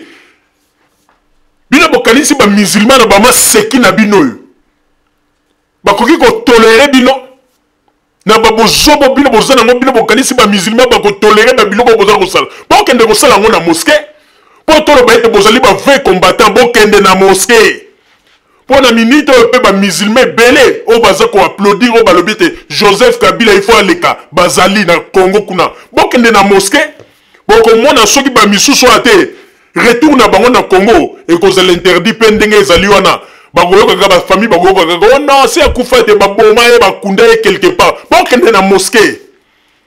bino bokanisi bamusulman na bamaseki na bino oyo bakoki kotolere bino na babozobo bino boza nango bino bokanisi bamusulman bakotolere babiloko boza kosala bokende kosala yango na moske mpo toloba ete bozali ba vrai combattant bokende na moske mpo na minute oyo mpe bamusulman ebele oyo baza koaplaudir oyo balobi ete joseph kabila il faut aleka bazali na congo kuna bokende na moske. Bokomona soki ba misusu wana te, retour na bango na Congo ekozala interdit mpe ndenge ezali wana bakoyoka kaka ba famille bakoyoka kaka oh non se akufa te baboma ye bakunda ye quelque part bokende na mosquée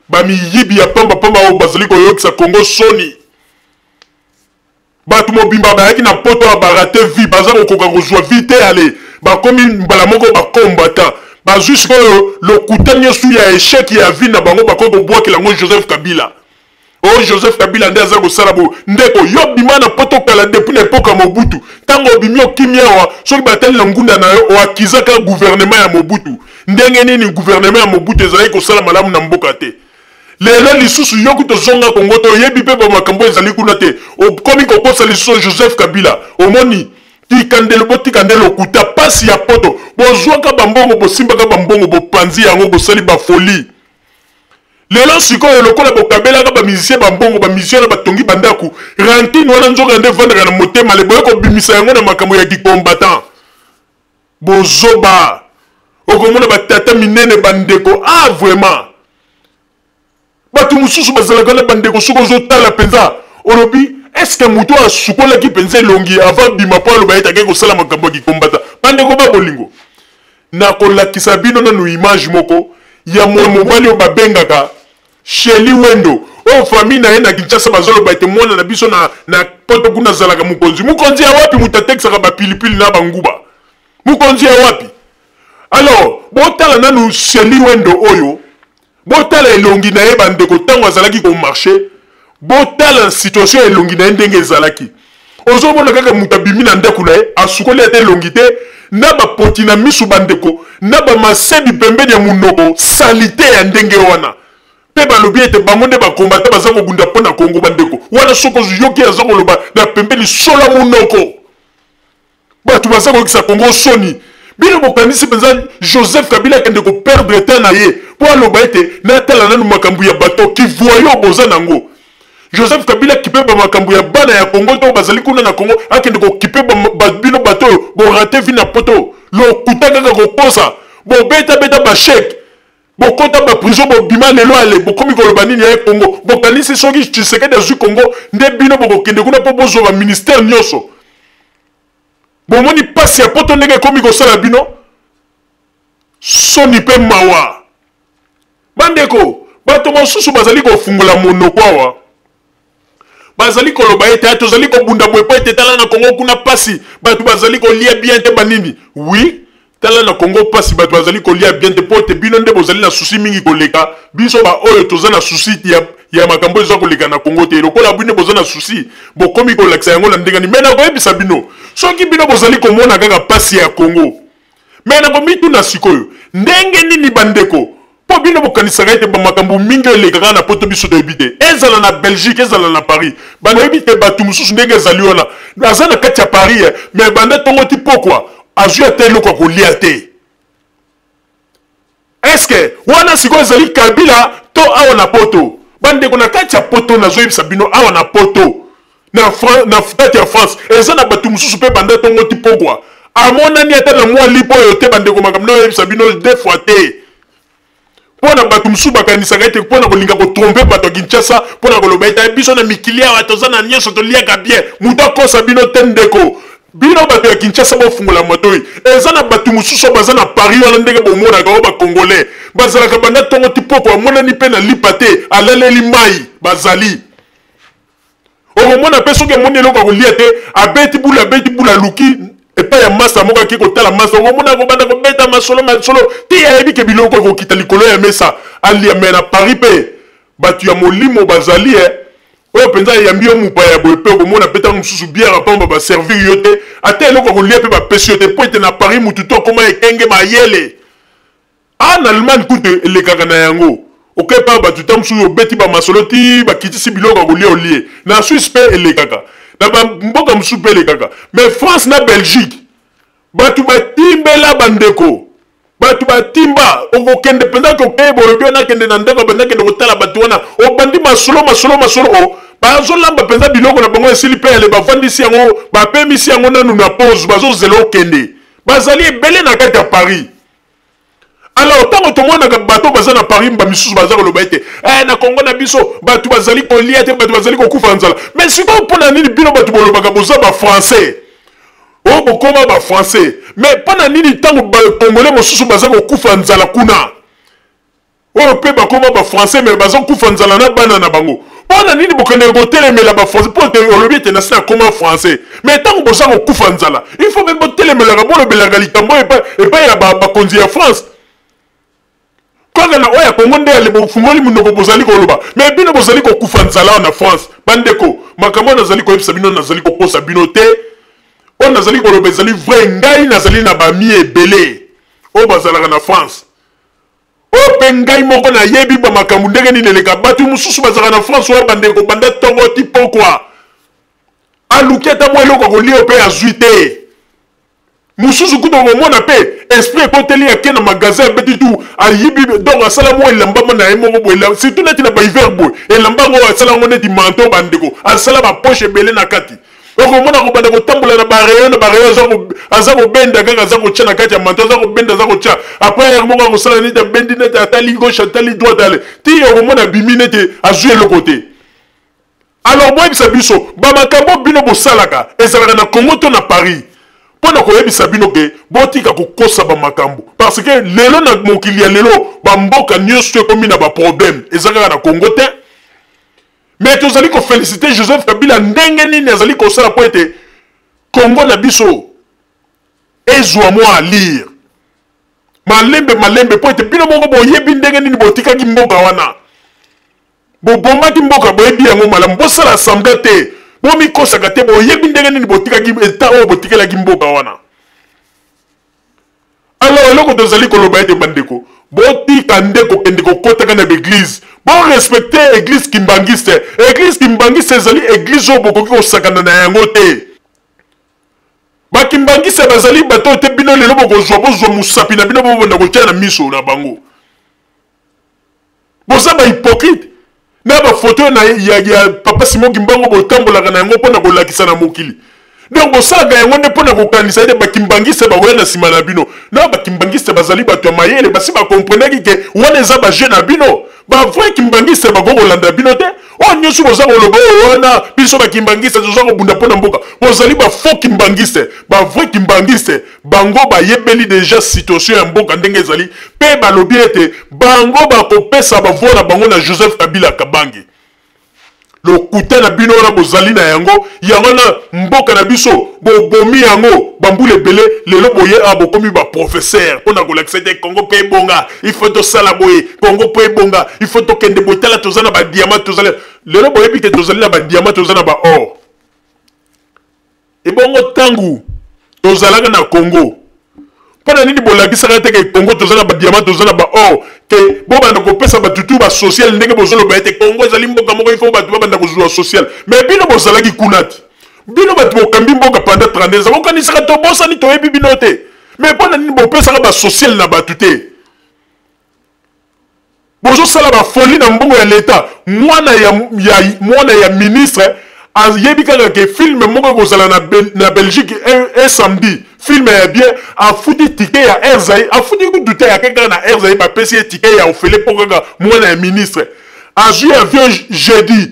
bamiyibi ya pamba pamba oyo bazali koyokisa Congo soni. Bato mobimba bayaki na poto ya barate vie, baza kokoka kozwa vie te, ale bakomi mbala moko ba combattant. Bazwi sikoyo lokuta nyonso ya echec ya vie na bango, bakoki kobwakela yango Joseph Kabila. Oh Joseph Kabila nde aza kosala bo. Ndeko, yo bima na poto kala depuis na epoque ya Mobutu. Tango obimi okimi awa, soki batali na ngunda na yo, oakizaka gouvernement ya Mobutu. Ndenge nini gouvernement ya Mobutu ezalaki kosala malamu na mboka te? Lelo lisusu yo kutu ozonga Congo te, oyebi pe ba makambo ezali kuna te, okomi kokosa lisusu Joseph Kabila. Omoni, tika nde, botika nde lokuta, pasi ya poto. Bozwaka ba mbongo, bosimbaka ba mbongo, bopanzi yango, bosali ba folie. Lelo sikoyo lokola bokabelaka ba musiciens ba mbongo, ba musiciens wana batongi ba ndaku, rancune wana nzoka nde evandaka na motema, le boye kobimisa yango na makambo ya ki combattant. Bozoba. Okomona ba tata minene ba ndeko ah vraiment. Bato mosusu bazalaka na bandeko soki ozotala mpenza olobi est-ce que moto oyo asukolaki mpenza elongi avant bima mpo aloba ete akei kosala makambo ya kikombata. Bandeko ba bolingo, nakolakisa bino nanu image moko ya mobali oyo babengaka Shelly Wendo oyo famille na ye na Kinshasa bazoloba ete mwana na biso na, na poto kuna azalaka mokonzi. Mokonzi ya wapi? Moto atekisaka bapilipili na banguba. Mokonzi ya wapi? Alors botala nanu Shelly Wendo oyo, botala elongi na ye bandeko, ntango azalaki komarche, botala situation ya elongi na ye ndenge ezalaki. Ozomona kaka moto abimi na ndako na ye, asukoli ata elongi te, na bapoti na misu bandeko, na bamasebi pembeni ya monoko, salite ya ndenge wana. Mpe balobi ete bango nde bakombata baza kobunda mpo na Kongo. Bandeko wana, soki oyoki aza koloba na pembeni, sola monoko. Bato baza koyokisa Congo soni. Bino bokanisi mpenza Joseph Kabila akende ko perdre temps na ye mpo aloba ete natala nanu makambo ya bato kivoyo boza nango. Joseph Kabila kipe ba makambo ya bana ya Congo to bazali kuna na Congo, akende kokipe ba, ba, bino bato oyo borate vie na poto, lokuta kaka kokosa, bobeta beta ba chèque, bokota ba prison, bobima lelo ale bokomi koloba nini ya Congo. Bokanisi soki Tshisekedi azwi Congo nde bino bokokende kuna mpo bozwa ba ministère nyonso. Bomoni pasi ya poto ndenge ekomi kosala bino soni mpe mawa. Bandeko, bato mosusu bazali kofungola monoko awa, bazali koloba ete ah, tozali kobunda boye mpo ete tala na Kongo kuna pasi, bato bazali kolia bien te banini. Oui, tala na Congo pasi, bato bazali kolia bien te mpo ete bino nde bozali na souci mingi koleka biso ba oyo toza na souci ya makambo eza koleka na Congo te. Lokola bino boza na souci, bokomi kolakisa yango na ndenge nini? Mais nakoyebisa bino, soki bino bozali komona kaka pasi ya Congo, mais nakomituna sikoyo ndenge nini bandeko, mpo bino bokanisaka ete bamakambo mingi oyo elekaka na poto biso toyebi te, ezala na Belgique, ezala na Paris, bayebi te bato mosusu ndenge ezali wana, aza na kati ya Paris, mais banda tongo ti pokwa azwi ata eloko ya kolia te. Est-ce que wana sikoyo ezali Kabila to awa na poto? Bandeko na kati ya poto, nazoyebisa bino awa na poto, na kati ya France eza na bato mosusu mpe banda tongo ti pokwa amonani ata na mwa lipo oyo te. Bandeko, makambo nayoyebisa bino deux fois te, mpo na bato mosusu bakanisaka ete mpo na kolinga kotrompe bato ya Kinshasa, mpo na koloba ete biso na mikili awa toza na nyonso, toliaka bien. Moto akosa bino te ndeko. Bino bato ya Kinshasa bofungola matoi, eza na bato mosusu oyo baza na Paris wana ndenge bomonaka oyo bacongolais bazalaka banda ntongo ti poko amonani mpe na lipa te, alaleli mai bazali. Okomona mpe soki amoni eloko ya kolia te, abeti bula, abeti bula, aluki epai ya masta moko, ake kotala masta, okomona akobanda kobeta masolo masolo te, ayebi ke biloko ekokita likolo ya mesa alia. Me na Paris mpe bato ya molimo bazali, oyo mpenza ayambi yo mopaya ya boye, mpe okomona mpe ntango mosusu bière ya pamba baservir yo te, ata eloko ya kolia mpe bapesi yo te, mpo ete na Paris motu to akoma ekenge mayele. Ah, na Allemagne kutu elekaka na yango, oke pa bato ntango mosusu obeti bamasolo ti bakitisi biloko ya kolia olie. Na Suisse mpe elekaka, na bamboka mosusu mpe elekaka, mais France na Belgique bato batimbela bandeko, bato batimba. Okokende mpenza kokeye boye bio nakende na ndako, banda kende kotala bato wana, obandi masolo masolo masolo, o bazolamba mpenza biloko na bango esili mpe ale bavandisi yango, bapemisi yango nanu na pause, bazozela okende. Bazali ebele na kati ya Paris. Alors ntango tomonaka bato baza na Paris, bamisusu baza koloba ete eh, na Congo na biso bato bazali kolia te, bato bazali kokufa nzala. Mais sikoyo mpo na nini bino bato bolobaka boza bafrançais, oyo bokoma bafrançais, mais mpo na nini ntango bacongolais mosusu baza kokufa nzala kuna, oyo mpe bakoma bafrançais mais baza kokufa nzala na bana na bango, mpo na nini bokendeke kotelemela bafrançais? Mpo te olobi ete nasi nakoma français, mais ntango boza kokufa nzala, il faut mpe botelemelaka, bolobelaka likambo epai ya bakonzi ya France. Kaka na oyo ya Kongo nde bofungoli monoko bozali koloba, mais bino bozali kokufa nzala na France. Bandeko, makambo oyo nazali koyebisa bino, nazali kokosa bino te. Oyo nazali koloba ezali vrai. Ngai nazali na bami ebele oyo bazalaka na France, oyo mpe ngai moko nayebi bamakambo ndenge nini eleka. Bato mosusu bazalaka na France oyo, bandeko, banda ntongo ti pokwa, aluki ata mwa eloko akolia mpe azwi te. Mosusu kutu okomona mpe esprit ekoteli, ake na magasin, abeti tu, ayibi. Donc asala mwa elamba mo na ye moko boye, surtout neti na bahiver boye, elamba yango asala yango neti manteau. Bandeko, asala bapoche ebele na kati. Okomona kobanda kotambola na barayon na barayon, aza kobenda kaka, aza kotya na kati ya manteau, aza kobenda, aza kotya. Après heure moko akosala neti abendi, neti atali gauche, atali droite, ale ti okomona abimi neti azwi eloko te. Alors boyebisa biso, bamakambo bino bosalaka ezalaka na Congo to na Paris? Mpo na koyebisa bino ke botika kokosa bamakambo, parce que lelo na mokili ya lelo, bamboka nyonso ekomi na baproblème, eza kaka na Congo te. Mais tozali koféliciter Joseph Kabila ndenge nini azali kosala mpo ete Congo na biso ezwa mwa alire malembe malembe, mpo ete bino moko boyebi ndenge nini botikaki mboka wana, bobomaki mboka, boyebi yango malamu. Bosala semblant te, bomikosaka te, boyebi ndenge nini botikaki eta oyo botikelaki mboka wana. Alors eloko tozali koloba ete bandeko, botika nde kokende kokotaka na baeglise, borespecte église kimbangiste. Église kimbangiste ezali église oyo bokoki kosakana na yango te. Bakimbangiste bazali bato oyo te bino lelo bokozwa, bozwa mosapi na bino, bobonda kotia na miso na bango. Boza bahypocrite na bafoto na ya papa Simon Kimbangu, botambolaka na yango mpona kolakisa na mokili. Donc bosalaka yango nde mpona kokanisa ete bakimbangiste bakoya na nsima na bino. Na bakimbangiste bazali bato ya mayele, basi bakomprenaki ke wana eza baje na bino. Bavrai kimbangiste bakoki kolanda bino te. Oyo nyonso boza koloba oyo wana, biso bakimbangiste toza kobunda mpo na mboka, bozali bafaux kimbangiste. Bavrai kimbangiste bango bayebeli deja situation ya mboka ndenge ezali, mpe balobi ete bango bakopesa bavoi na bango na Joseph Kabila Kabange. Lokuta na bino wana bozali na yango, yango wana mboka na biso bobomi yango bambula ebele. Lelo boye awa bokomi baprofesseur mpo na kolakisa ete Kongo mpe ebonga, il faut tosala boye, Kongo mpo ebonga, il faut tokende boye. Tala, toza na badiama, tozali lelo, boyebi te tozali na badiama, toza na baor. Ebongo ntango tozalaka na Congo, mpo na nini bolakisaka te ke Congo toza na badiama, toza na baor, ke bobanda kopesa bato tu basocial ndenge bozoloba ete Congo ezali mboka moko, ifo bato babanda kozwa social? Mais bino bozalaki kuna te. Bino bato bokambi mboka pendant 32 ans, bokanisaka tobosani, toyebi bino te? Mais mpo na nini bopesaka basocial na bato te? Bozosala bafolie na mbongo ya leta. Mwana ya ministre ayebi kaka ke film moko ekozala na Belgique un samedi, film ya bien, afuti ticket ya Air Zaïre, afuti kutu te, ake kaka na Air Zaïre, bapesi ye ticket ya ofele mpo kaka mwana ya ministre. Azwi avion jeudi,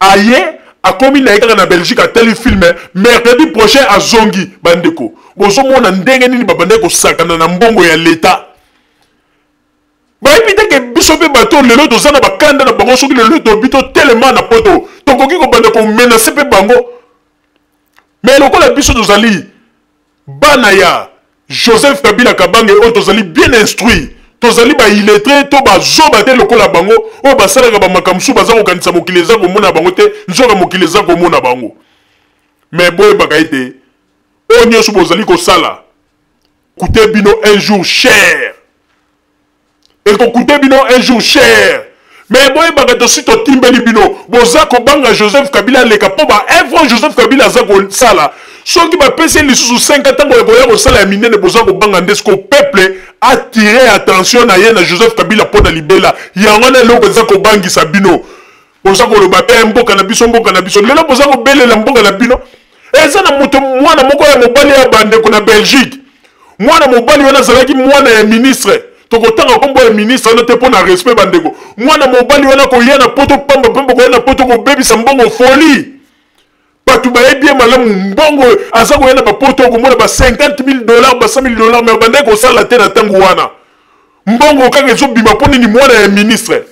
aye, akomi na ye kaka na Belgique, atali film, mercredi prochain azongi. Bandeko, bozomona ndenge nini babandaki kosakana na mbongo ya leta. Bayebi te ke biso mpe bato lelo toza na bakanda na bango. Soki lelo tobi totelema na poto, tokoki kobanda komenacer mpe bango. Mais lokola biso tozali bana ya Joseph Kabila Kabange oyo tozali bien instruit, tozali baillettré to bazoba te lokola bango oyo basalaka bamakambo mosusu, baza kokanisa mokili eza komona bango te, nzoka mokili eza komona bango. Mais boyebaka ete oyo nyonso bozali kosala coûte bino un jour cher, ekokute bino un jour cher. Mais boyebaka, tosi totimbeli bino. Boza kobanga Joseph Kabila aleka mpo baœuvre Joseph Kabila aza kosala, soki bapesi ye lisusu 5 ntango ya koya kosala ya minene, boza kobanga nde siko peuple atire attention na ye na Joseph Kabila mpo na libela. Yango wana eloko eza kobangisa bino. Boza koloba mpe mboka na biso, mboka na biso. Lelo boza kobelela mboka na bino. Eza na moto, mwana moko ya mobali ya bandeko na Belgique. Mwana mobali wana azalaki mwana ya ministre. Tokotanga nkombo ya ministre wana te mpo na respect bandeko. Mwana mobali wana koya na poto pamba pamba, koya na poto kobebisa mbongo folie. Bato bayebi ye malamu, mbongo aza koya na bapoto okomona ba 50 000 dollars, ba 100 000 dollars, mais abandaki kosala te na ntango wana. Mbongo kaka ezobima mpo nini? Mwana ya ministre.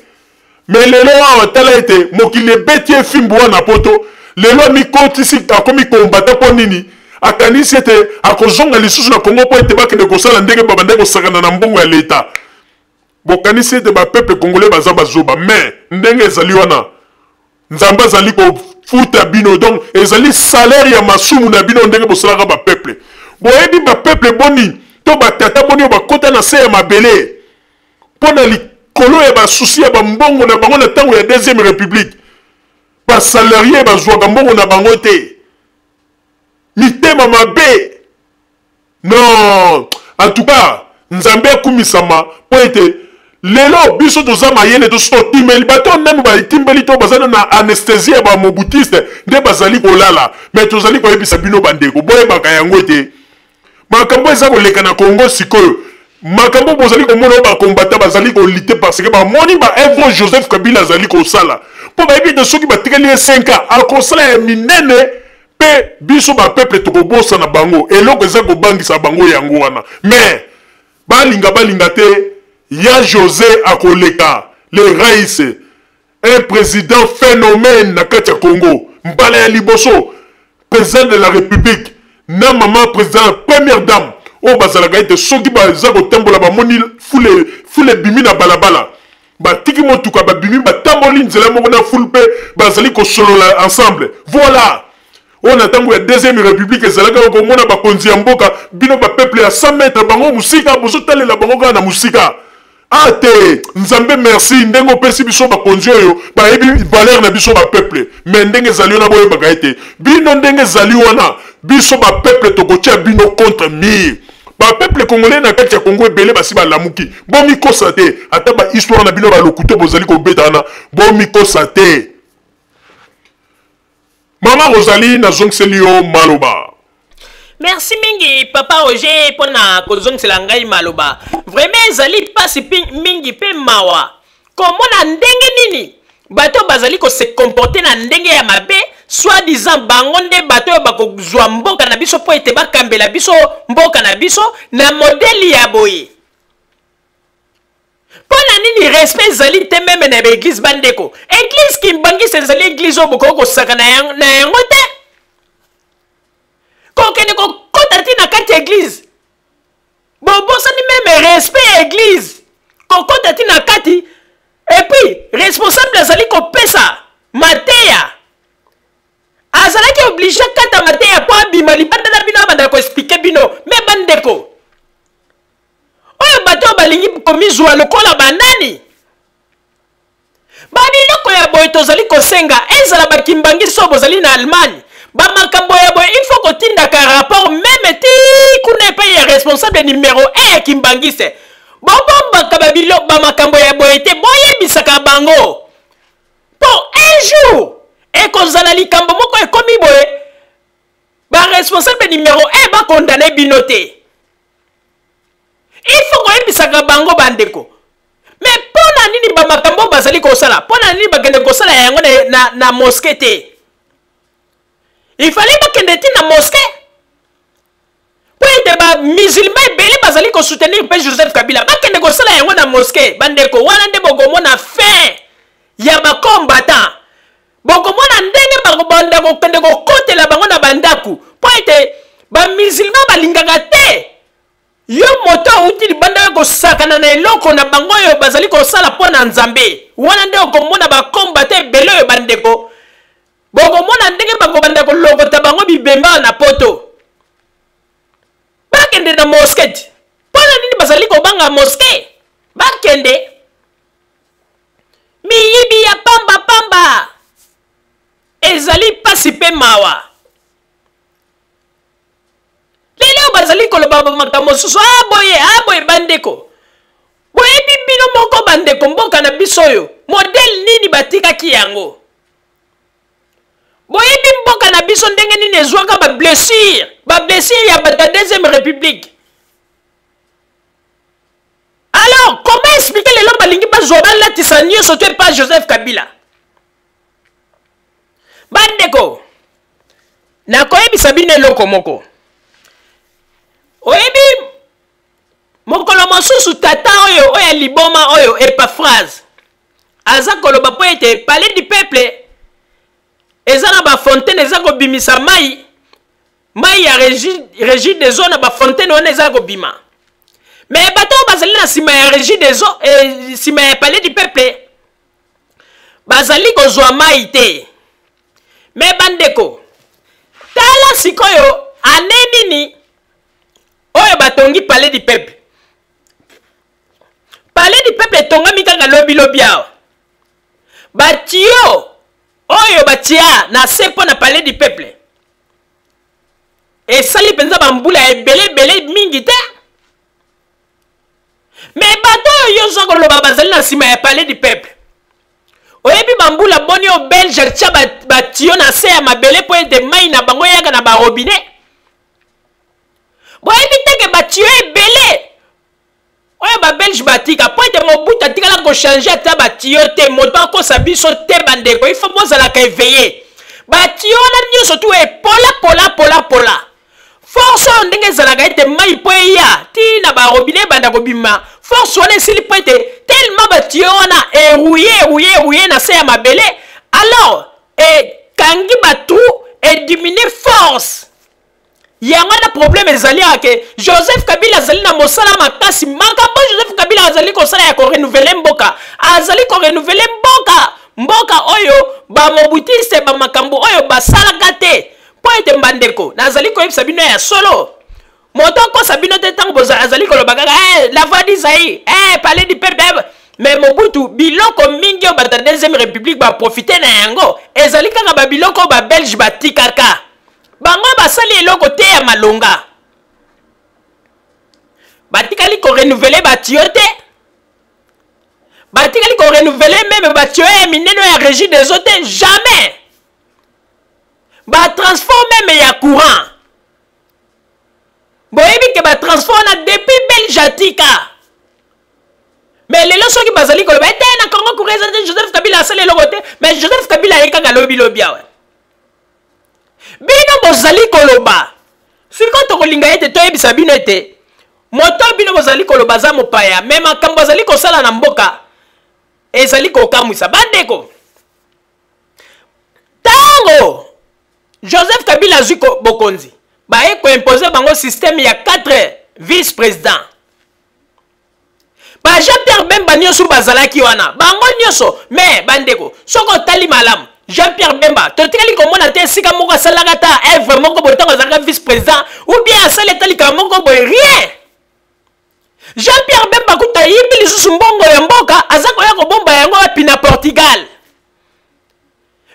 Mais lelo awa tala ete mokili ebeti ye fimbu wana poto. Lelo amikotisi, akomi kombata mpo nini? Akanisi ete akozonga lisusu na Kongo mpo ete bakende kosala ndenge babandaki kosakana na mbongo ya leta. Bokanisi ete bapeuple congolais baza bazoba, mais ndenge ezali wana Nzambe azali kofuta bino, donc ezali salaire ya masumu na bino ndenge bosalaka bapeuple. Boyebi bapeuple boni to batata boni oyo bakota na se ya mabele mpo na likolo ya basusi ya bambongo na bango na ntango ya deuxième république? Basalarie bazwaka mbongo na bango te, mitema mabe. Non, en tout cas Nzambe akumisama mpo ete lelo biso toza mayele, tosi totimbeli bato nanu batimbeli to baza na anesthésie ya bamobutiste nde bazali kolala. Me tozali koyebisa bino bandeko, boyebaka yango ete makambo eza koleka na Congo sikoyo, makambo bozali komona oyo bakombata bazali kolite parce que bamoni ba œuvre Joseph Kabila azali kosala, mpo bayebi ete soki batikali ye 5 ans akosala ya minene, mpe biso bapeuple tokobosana bango. Eloko eza kobangisa bango yango wana. Mais balinga balinga te, ya José akoleka le rais, un président phénomène na kati ya Congo. Mbala ya liboso président de la République na mama président première dame oyo bazalaka ete soki baza kotambola bamoni fule fule ebimi na balabala, batiki motuka, babimi, batamboli nzela moko na fule mpe bazali kosolola ensemble. Voilà oyo na ntango ya deuxième république ezalaka komona bakonzi ya mboka, bino bapeuple ya 100 mètre bango mosika, bozotalela bango kaka na mosika. Ah te, Nzambe merci ndenge opesi biso bakonzi oyo bayebi valeur na biso bapeuple. Mais ndenge ezali wana, boyebaka ete bino ndenge ezali wana, biso bapeuple tokotia bino contre mur. Bapeuple congolais na kati ya Congo ebele basi balamuki, bomikosa te. Ata bahistoire na bino balokuto bozali kobeta wana, bomikosa te. Mama Rosalie, nazongiseli yo maloba. Merci mingi papa Roger mpona kozongisela ngai maloba. Vraiment ezali mpasi mingi mpe mawa komona ndenge nini bato bazali kose comporter na ndenge ya mabe, soit disant bango nde bato oyo bakozwa mboka na biso mpo ete bakambela biso mboka na biso na modeli ya boye. Mpo na nini respect ezali te meme na baeglize? Bandeko, eglize Kimbangisa ezali eglize oyo bokoki kosaka na yango te. Kokende kokota ti na kati ya eglize, bobosani meme respect ya eglize, kokota ti na kati. Epuis responsable azali kopesa mateya, azalaki oblige akata mateya mpo abima libanda na bino, abanda koexplike bino. Me bandeko oyo, bato oyo balingi komizwa lokola banani, babiloko ya boye tozali kosenga ezala bakimbangisi oyo bozali na Allemagne, bamakambo ya boye il faut kotindaka rapport meme ti kuna epai ya responsable numero 1 ya Kimbangise. Bobombaka bamakambo ya boye te, boyebisaka bango mpo un jour ekozala likambo moko ekomi boye, baresponsable numero 1 bakondane bino te. Il faut koyebisaka bango bandeko. Me mpo na nini bamakambo bazali kosala? Mpo na nini bakende kosala yango na, na, na moske te? Il fallait bakende ti na moske mpo ete bamusulman ebele bazali kosoutenir mpe Joseph Kabila. Bakende kosala yango na moske bandeko. Wana nde bokomona fin ya bacombattant, bokomona ndenge bakobanda kokende kokotela bango na bandako, mpo ete bamusulman balingaka te yo moto awuti libanda oyo kosakana na eloko na bango oyo bazali kosala mpo na Nzambe. Wana nde okomona bakombata ebele oyo bandeko, bokomona ndenge bakobanda kolokota bango bibemba na poto. Bakende na moske ti, mpo na nini bazali kobanga moske? Bakende miyibi ya pamba pamba. Ezali mpasi mpe mawa. Lelo oyo bazali koloba makambo mosusu, a boye a boye. Bandeko, boyebi bino moko bandeko, mboka na biso oyo modele nini batikaki yango? Boyebi mboka na biso ndenge nini ezwaka bablessure, bablessure ya bato ya deuxième république? Alors comment expliquer lelo balingi bazwa balatisa nyonso to epa Joseph Kabila? Bandeko, nakoyebisa bino eloko moko. Oyebi mokolo mosusu tata oyo oyo ya liboma oyo Epaphrase aza koloba mpo ete palais du peuple eza na bafontaine eza kobimisa mai mai ya régie, régie des eaux na bafontaine wana eza kobima. Me bato oyo bazali na nsima ya régie des eaux, eh, nsima ya palais du peuple bazali kozwa mai te. Me bandeko, tala sikoyo ane nini oyo batongi palais du peuple. Palais du peuple etongami kaka lobilobi awa. Batio oyo batia na se mpo na palais du peuple esali mpenza bambula ebele ebele mingi te. Me bato oyo yo oza koloba bazali na nsima ya palais du peuple, oyebi bambula boni oyo belge atya batio na se ya mabele mpo ete mai na bango eyaka na barobinet? Boyebi te ke batio ebele oyo babelge batika mpo ete Mobutu atikala kochange ata batiyo te. Moto akosa biso te bandeko, il faut bozalaka éveillé. Batiyo wana nyonso tu epola pola pola pola. Force oyo ndenge ezalaka ete mai mpo eya ti na barobine ebanda kobima, force wana esili mpo ete tellement batiyo wana erouye erouye erouye na se ya mabele, alors ekangi batrou, ediminue force yango wana. Problème ezali ake Joseph Kabila azali na mosala makasi. Makambo Joseph Kabila azali kosala ya korenouveler mboka, azali korenouveler mboka, mboka oyo bamobutiste bamakambo oyo basalaka te. Mpo ete mbandeko, nazali koyebisa bino ya solo, moto akosa bino te ntango azali koloba kaka eh, la voix du Zaïre, eh, palais du peuple, eh. Mais Mobutu, biloko mingi oyo bato ya deuxième république baprofite na yango ezali kaka babiloko oyo babelge batikaka. Bango basali eloko te ya malonga, batikali korenouveler batio te, batikali korenouveler meme batio ya minene ya régie des eaux te, jamais. Batransport meme ya courant, boyebi ke batransport wana depuis belge atika. Mais lelo soki bazali koloba ete na Congo courant eza te, Joseph Kabila asali eloko te, mais Joseph Kabila aye kaka lobilobi awa. Bino bozali koloba sikoyo, tokolinga ete toyebisa bino ete moto bino bozali koloba aza mopaya, me makambo azali kosala na mboka ezali kokamwisa bandeko. Ntango Joseph Kabila azwi bokonzi, baye koimpose bango systeme ya 4 vice président. Ba Jean Pierre Bemba nyonso bazalaki wana, bango nyonso. Me bandeko, soki otali malamu Jean Pierre Bemba totikali komona te esika moko asalaka ata œuvre moko boye ntango azalaka vice président, ou bien asali ata likambo moko boye, rien. Jean Pierre Bemba kuta ayibi lisusu mbongo ya mboka, aza koya kobomba yango wapi? Na Portugal.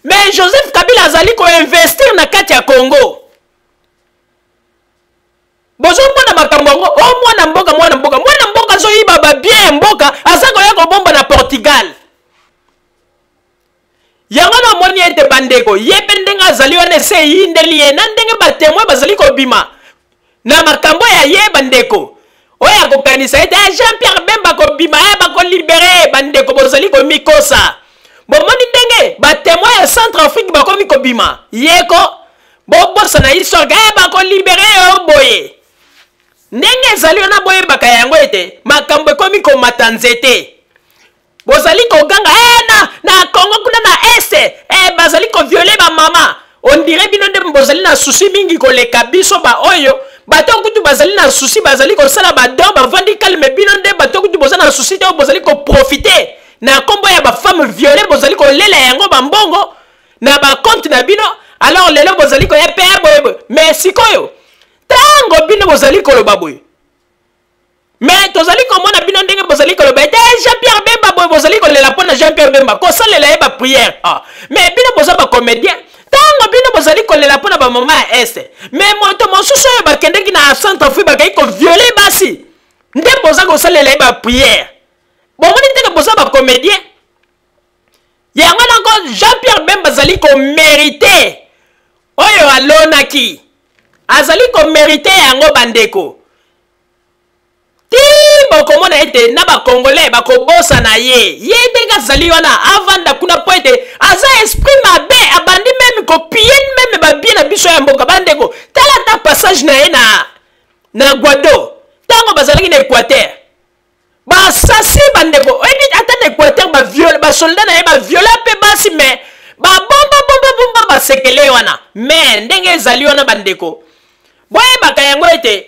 Mais Joseph Kabila azali koinvestir na kati ya Congo. Bozomona makambo yango o mwana mboka, mwana mboka, mwana mboka azoyiba babien ya mboka, aza koya kobomba na Portugal. Yango namoni ete bandeko, ye mpe ndenge azali wana ese eyindeli ye na ndenge batemoin bazali kobima na makambo ya ye. Bandeko, oyo akokanisa ete Jean Pierre Bemba kobima, bakolibere ye, bandeko bozali komikosa. Bomoni ndenge batemoin ya Centre Afrique bakomi kobima yeko, bobosana histoire ke bakolibere yo boye. Ndenge ezali wana, boyebaka yango ete makambo ekomi komata nzete. Bozali koganga na Congo kuna na este, bazali koviole bamama. Ondire bino nde bozali na susi mingi koleka biso baoyo bato kutu bazali na susi, bazali kosala badon, bavandi kalme. Bino nde bato kutu boza na susi te, oyo bozali koprofite na nkombo ya bafemme viole, bozali kolela yango bambongo na bakonte na bino. Alors lelo bozali koya pe boye boye. Mais sikoyo ntango bino bozali koloba boye, me tozali komona bino ndenge bozali koloba ete Jean Pierre Bemba boye, bozali kolela mpo na Jean Pierre Bemba, kosalela ye bapriere. Me bino boza bacomédien. Ntango bino bozali kolela mpo na bamama ya este, me moto mosusu oyo bakendeki na Centre Afrique bakei koviole basi, nde boza kosalela ye bapriere. Bomoni ndenge boza bacomédien. Yango nako Jean Pierre Bemba azali komerite oyo alonaki, azali komerite yango bandeko. Ti bokomona ete na bacongolais bakobosana ye. Ye ndenge azali wana avanda kuna mpo ete aza esprit mabe, abandi meme kopie meme babie na biso ya mboka. Bandeko, tala ata passage na ye na Guado ntango bazalaki na Équateur, basasi. Bandeko, oyebi ata na Équateur basoldat na ye baviola mpe basi, mais babomba bomba bomba basekele wana. Mais ndenge ezali wana, bandeko, boyebaka yango ete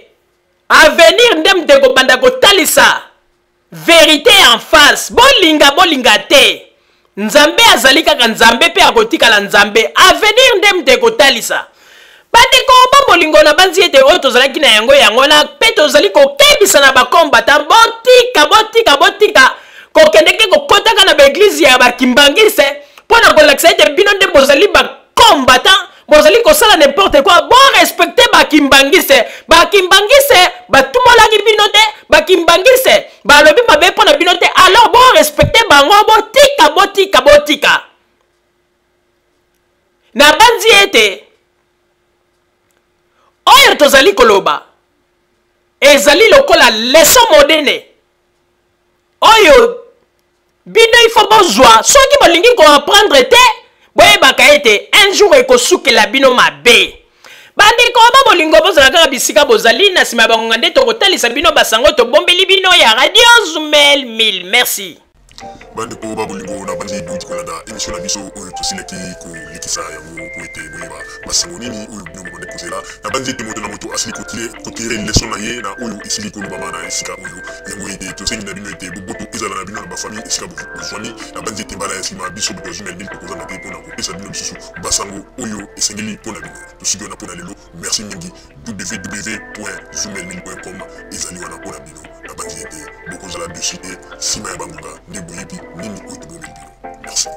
avenir nde moto ekobanda kotalisa vérité en face. Bolinga bolinga te, Nzambe azali kaka Nzambe mpe akotikala Nzambe. Avenir nde moto ekotalisa. Bandeko babolingo, na banzi ete oyo tozalaki na yango yango wana, mpe tozali kokebisa na bakombata: botika, botika, botika kokendeke kokɔtaka na baeglize ya bakimbangiste mpo na kolakisa ete bino nde bozali bakombatan, bozali kosala n'importe quoi. Borespecte bakimbangiste. Bakimbangiste batumolaki bino te, bakimbangiste balobi mabe mpo na bino te, alors borespecte bango. Botika, botika, botika. Nabanzi ete oyo tozali koloba ezali lokola leçon modene oyo bino ifo bozwa. Soki bolingi koapprendre te, boyebaka ete un jour ekosukela bino mabe. Bandeko ba bolingo, bozala kaka bisika bozali. Na nsima ya bangonga nde tokotalisa bino basango tobombeli bino ya Radio Zumel 1000. Merci. Bandeko ba bolingo, na bandi bouti kolanda émission na biso oyo tosilaki kolekisa yango po ete boyeba basango nini oyo bino bobandi kozela. Na bandi ete moto na moto asili kotire leçon na ye na oyo esili kolobama na esika oyo. Yango ete tosengi na bino ete boboto ezala na bino na bafamille esika bozwami. Na bandi ete mbala ya nsima, biso bato ya Zumel 1000 tokozanga te mpona kopesa bino lisusu basango oyo esengeli mpona bino. Tosuki wana mpona lelo. Merci mingi. www.zumel1000.com ezali wana mpona bino. Na bandi ete bokozala dessus te. Nsima ya bangonga nde boyebi nini oyo tobomeli bino. Merci.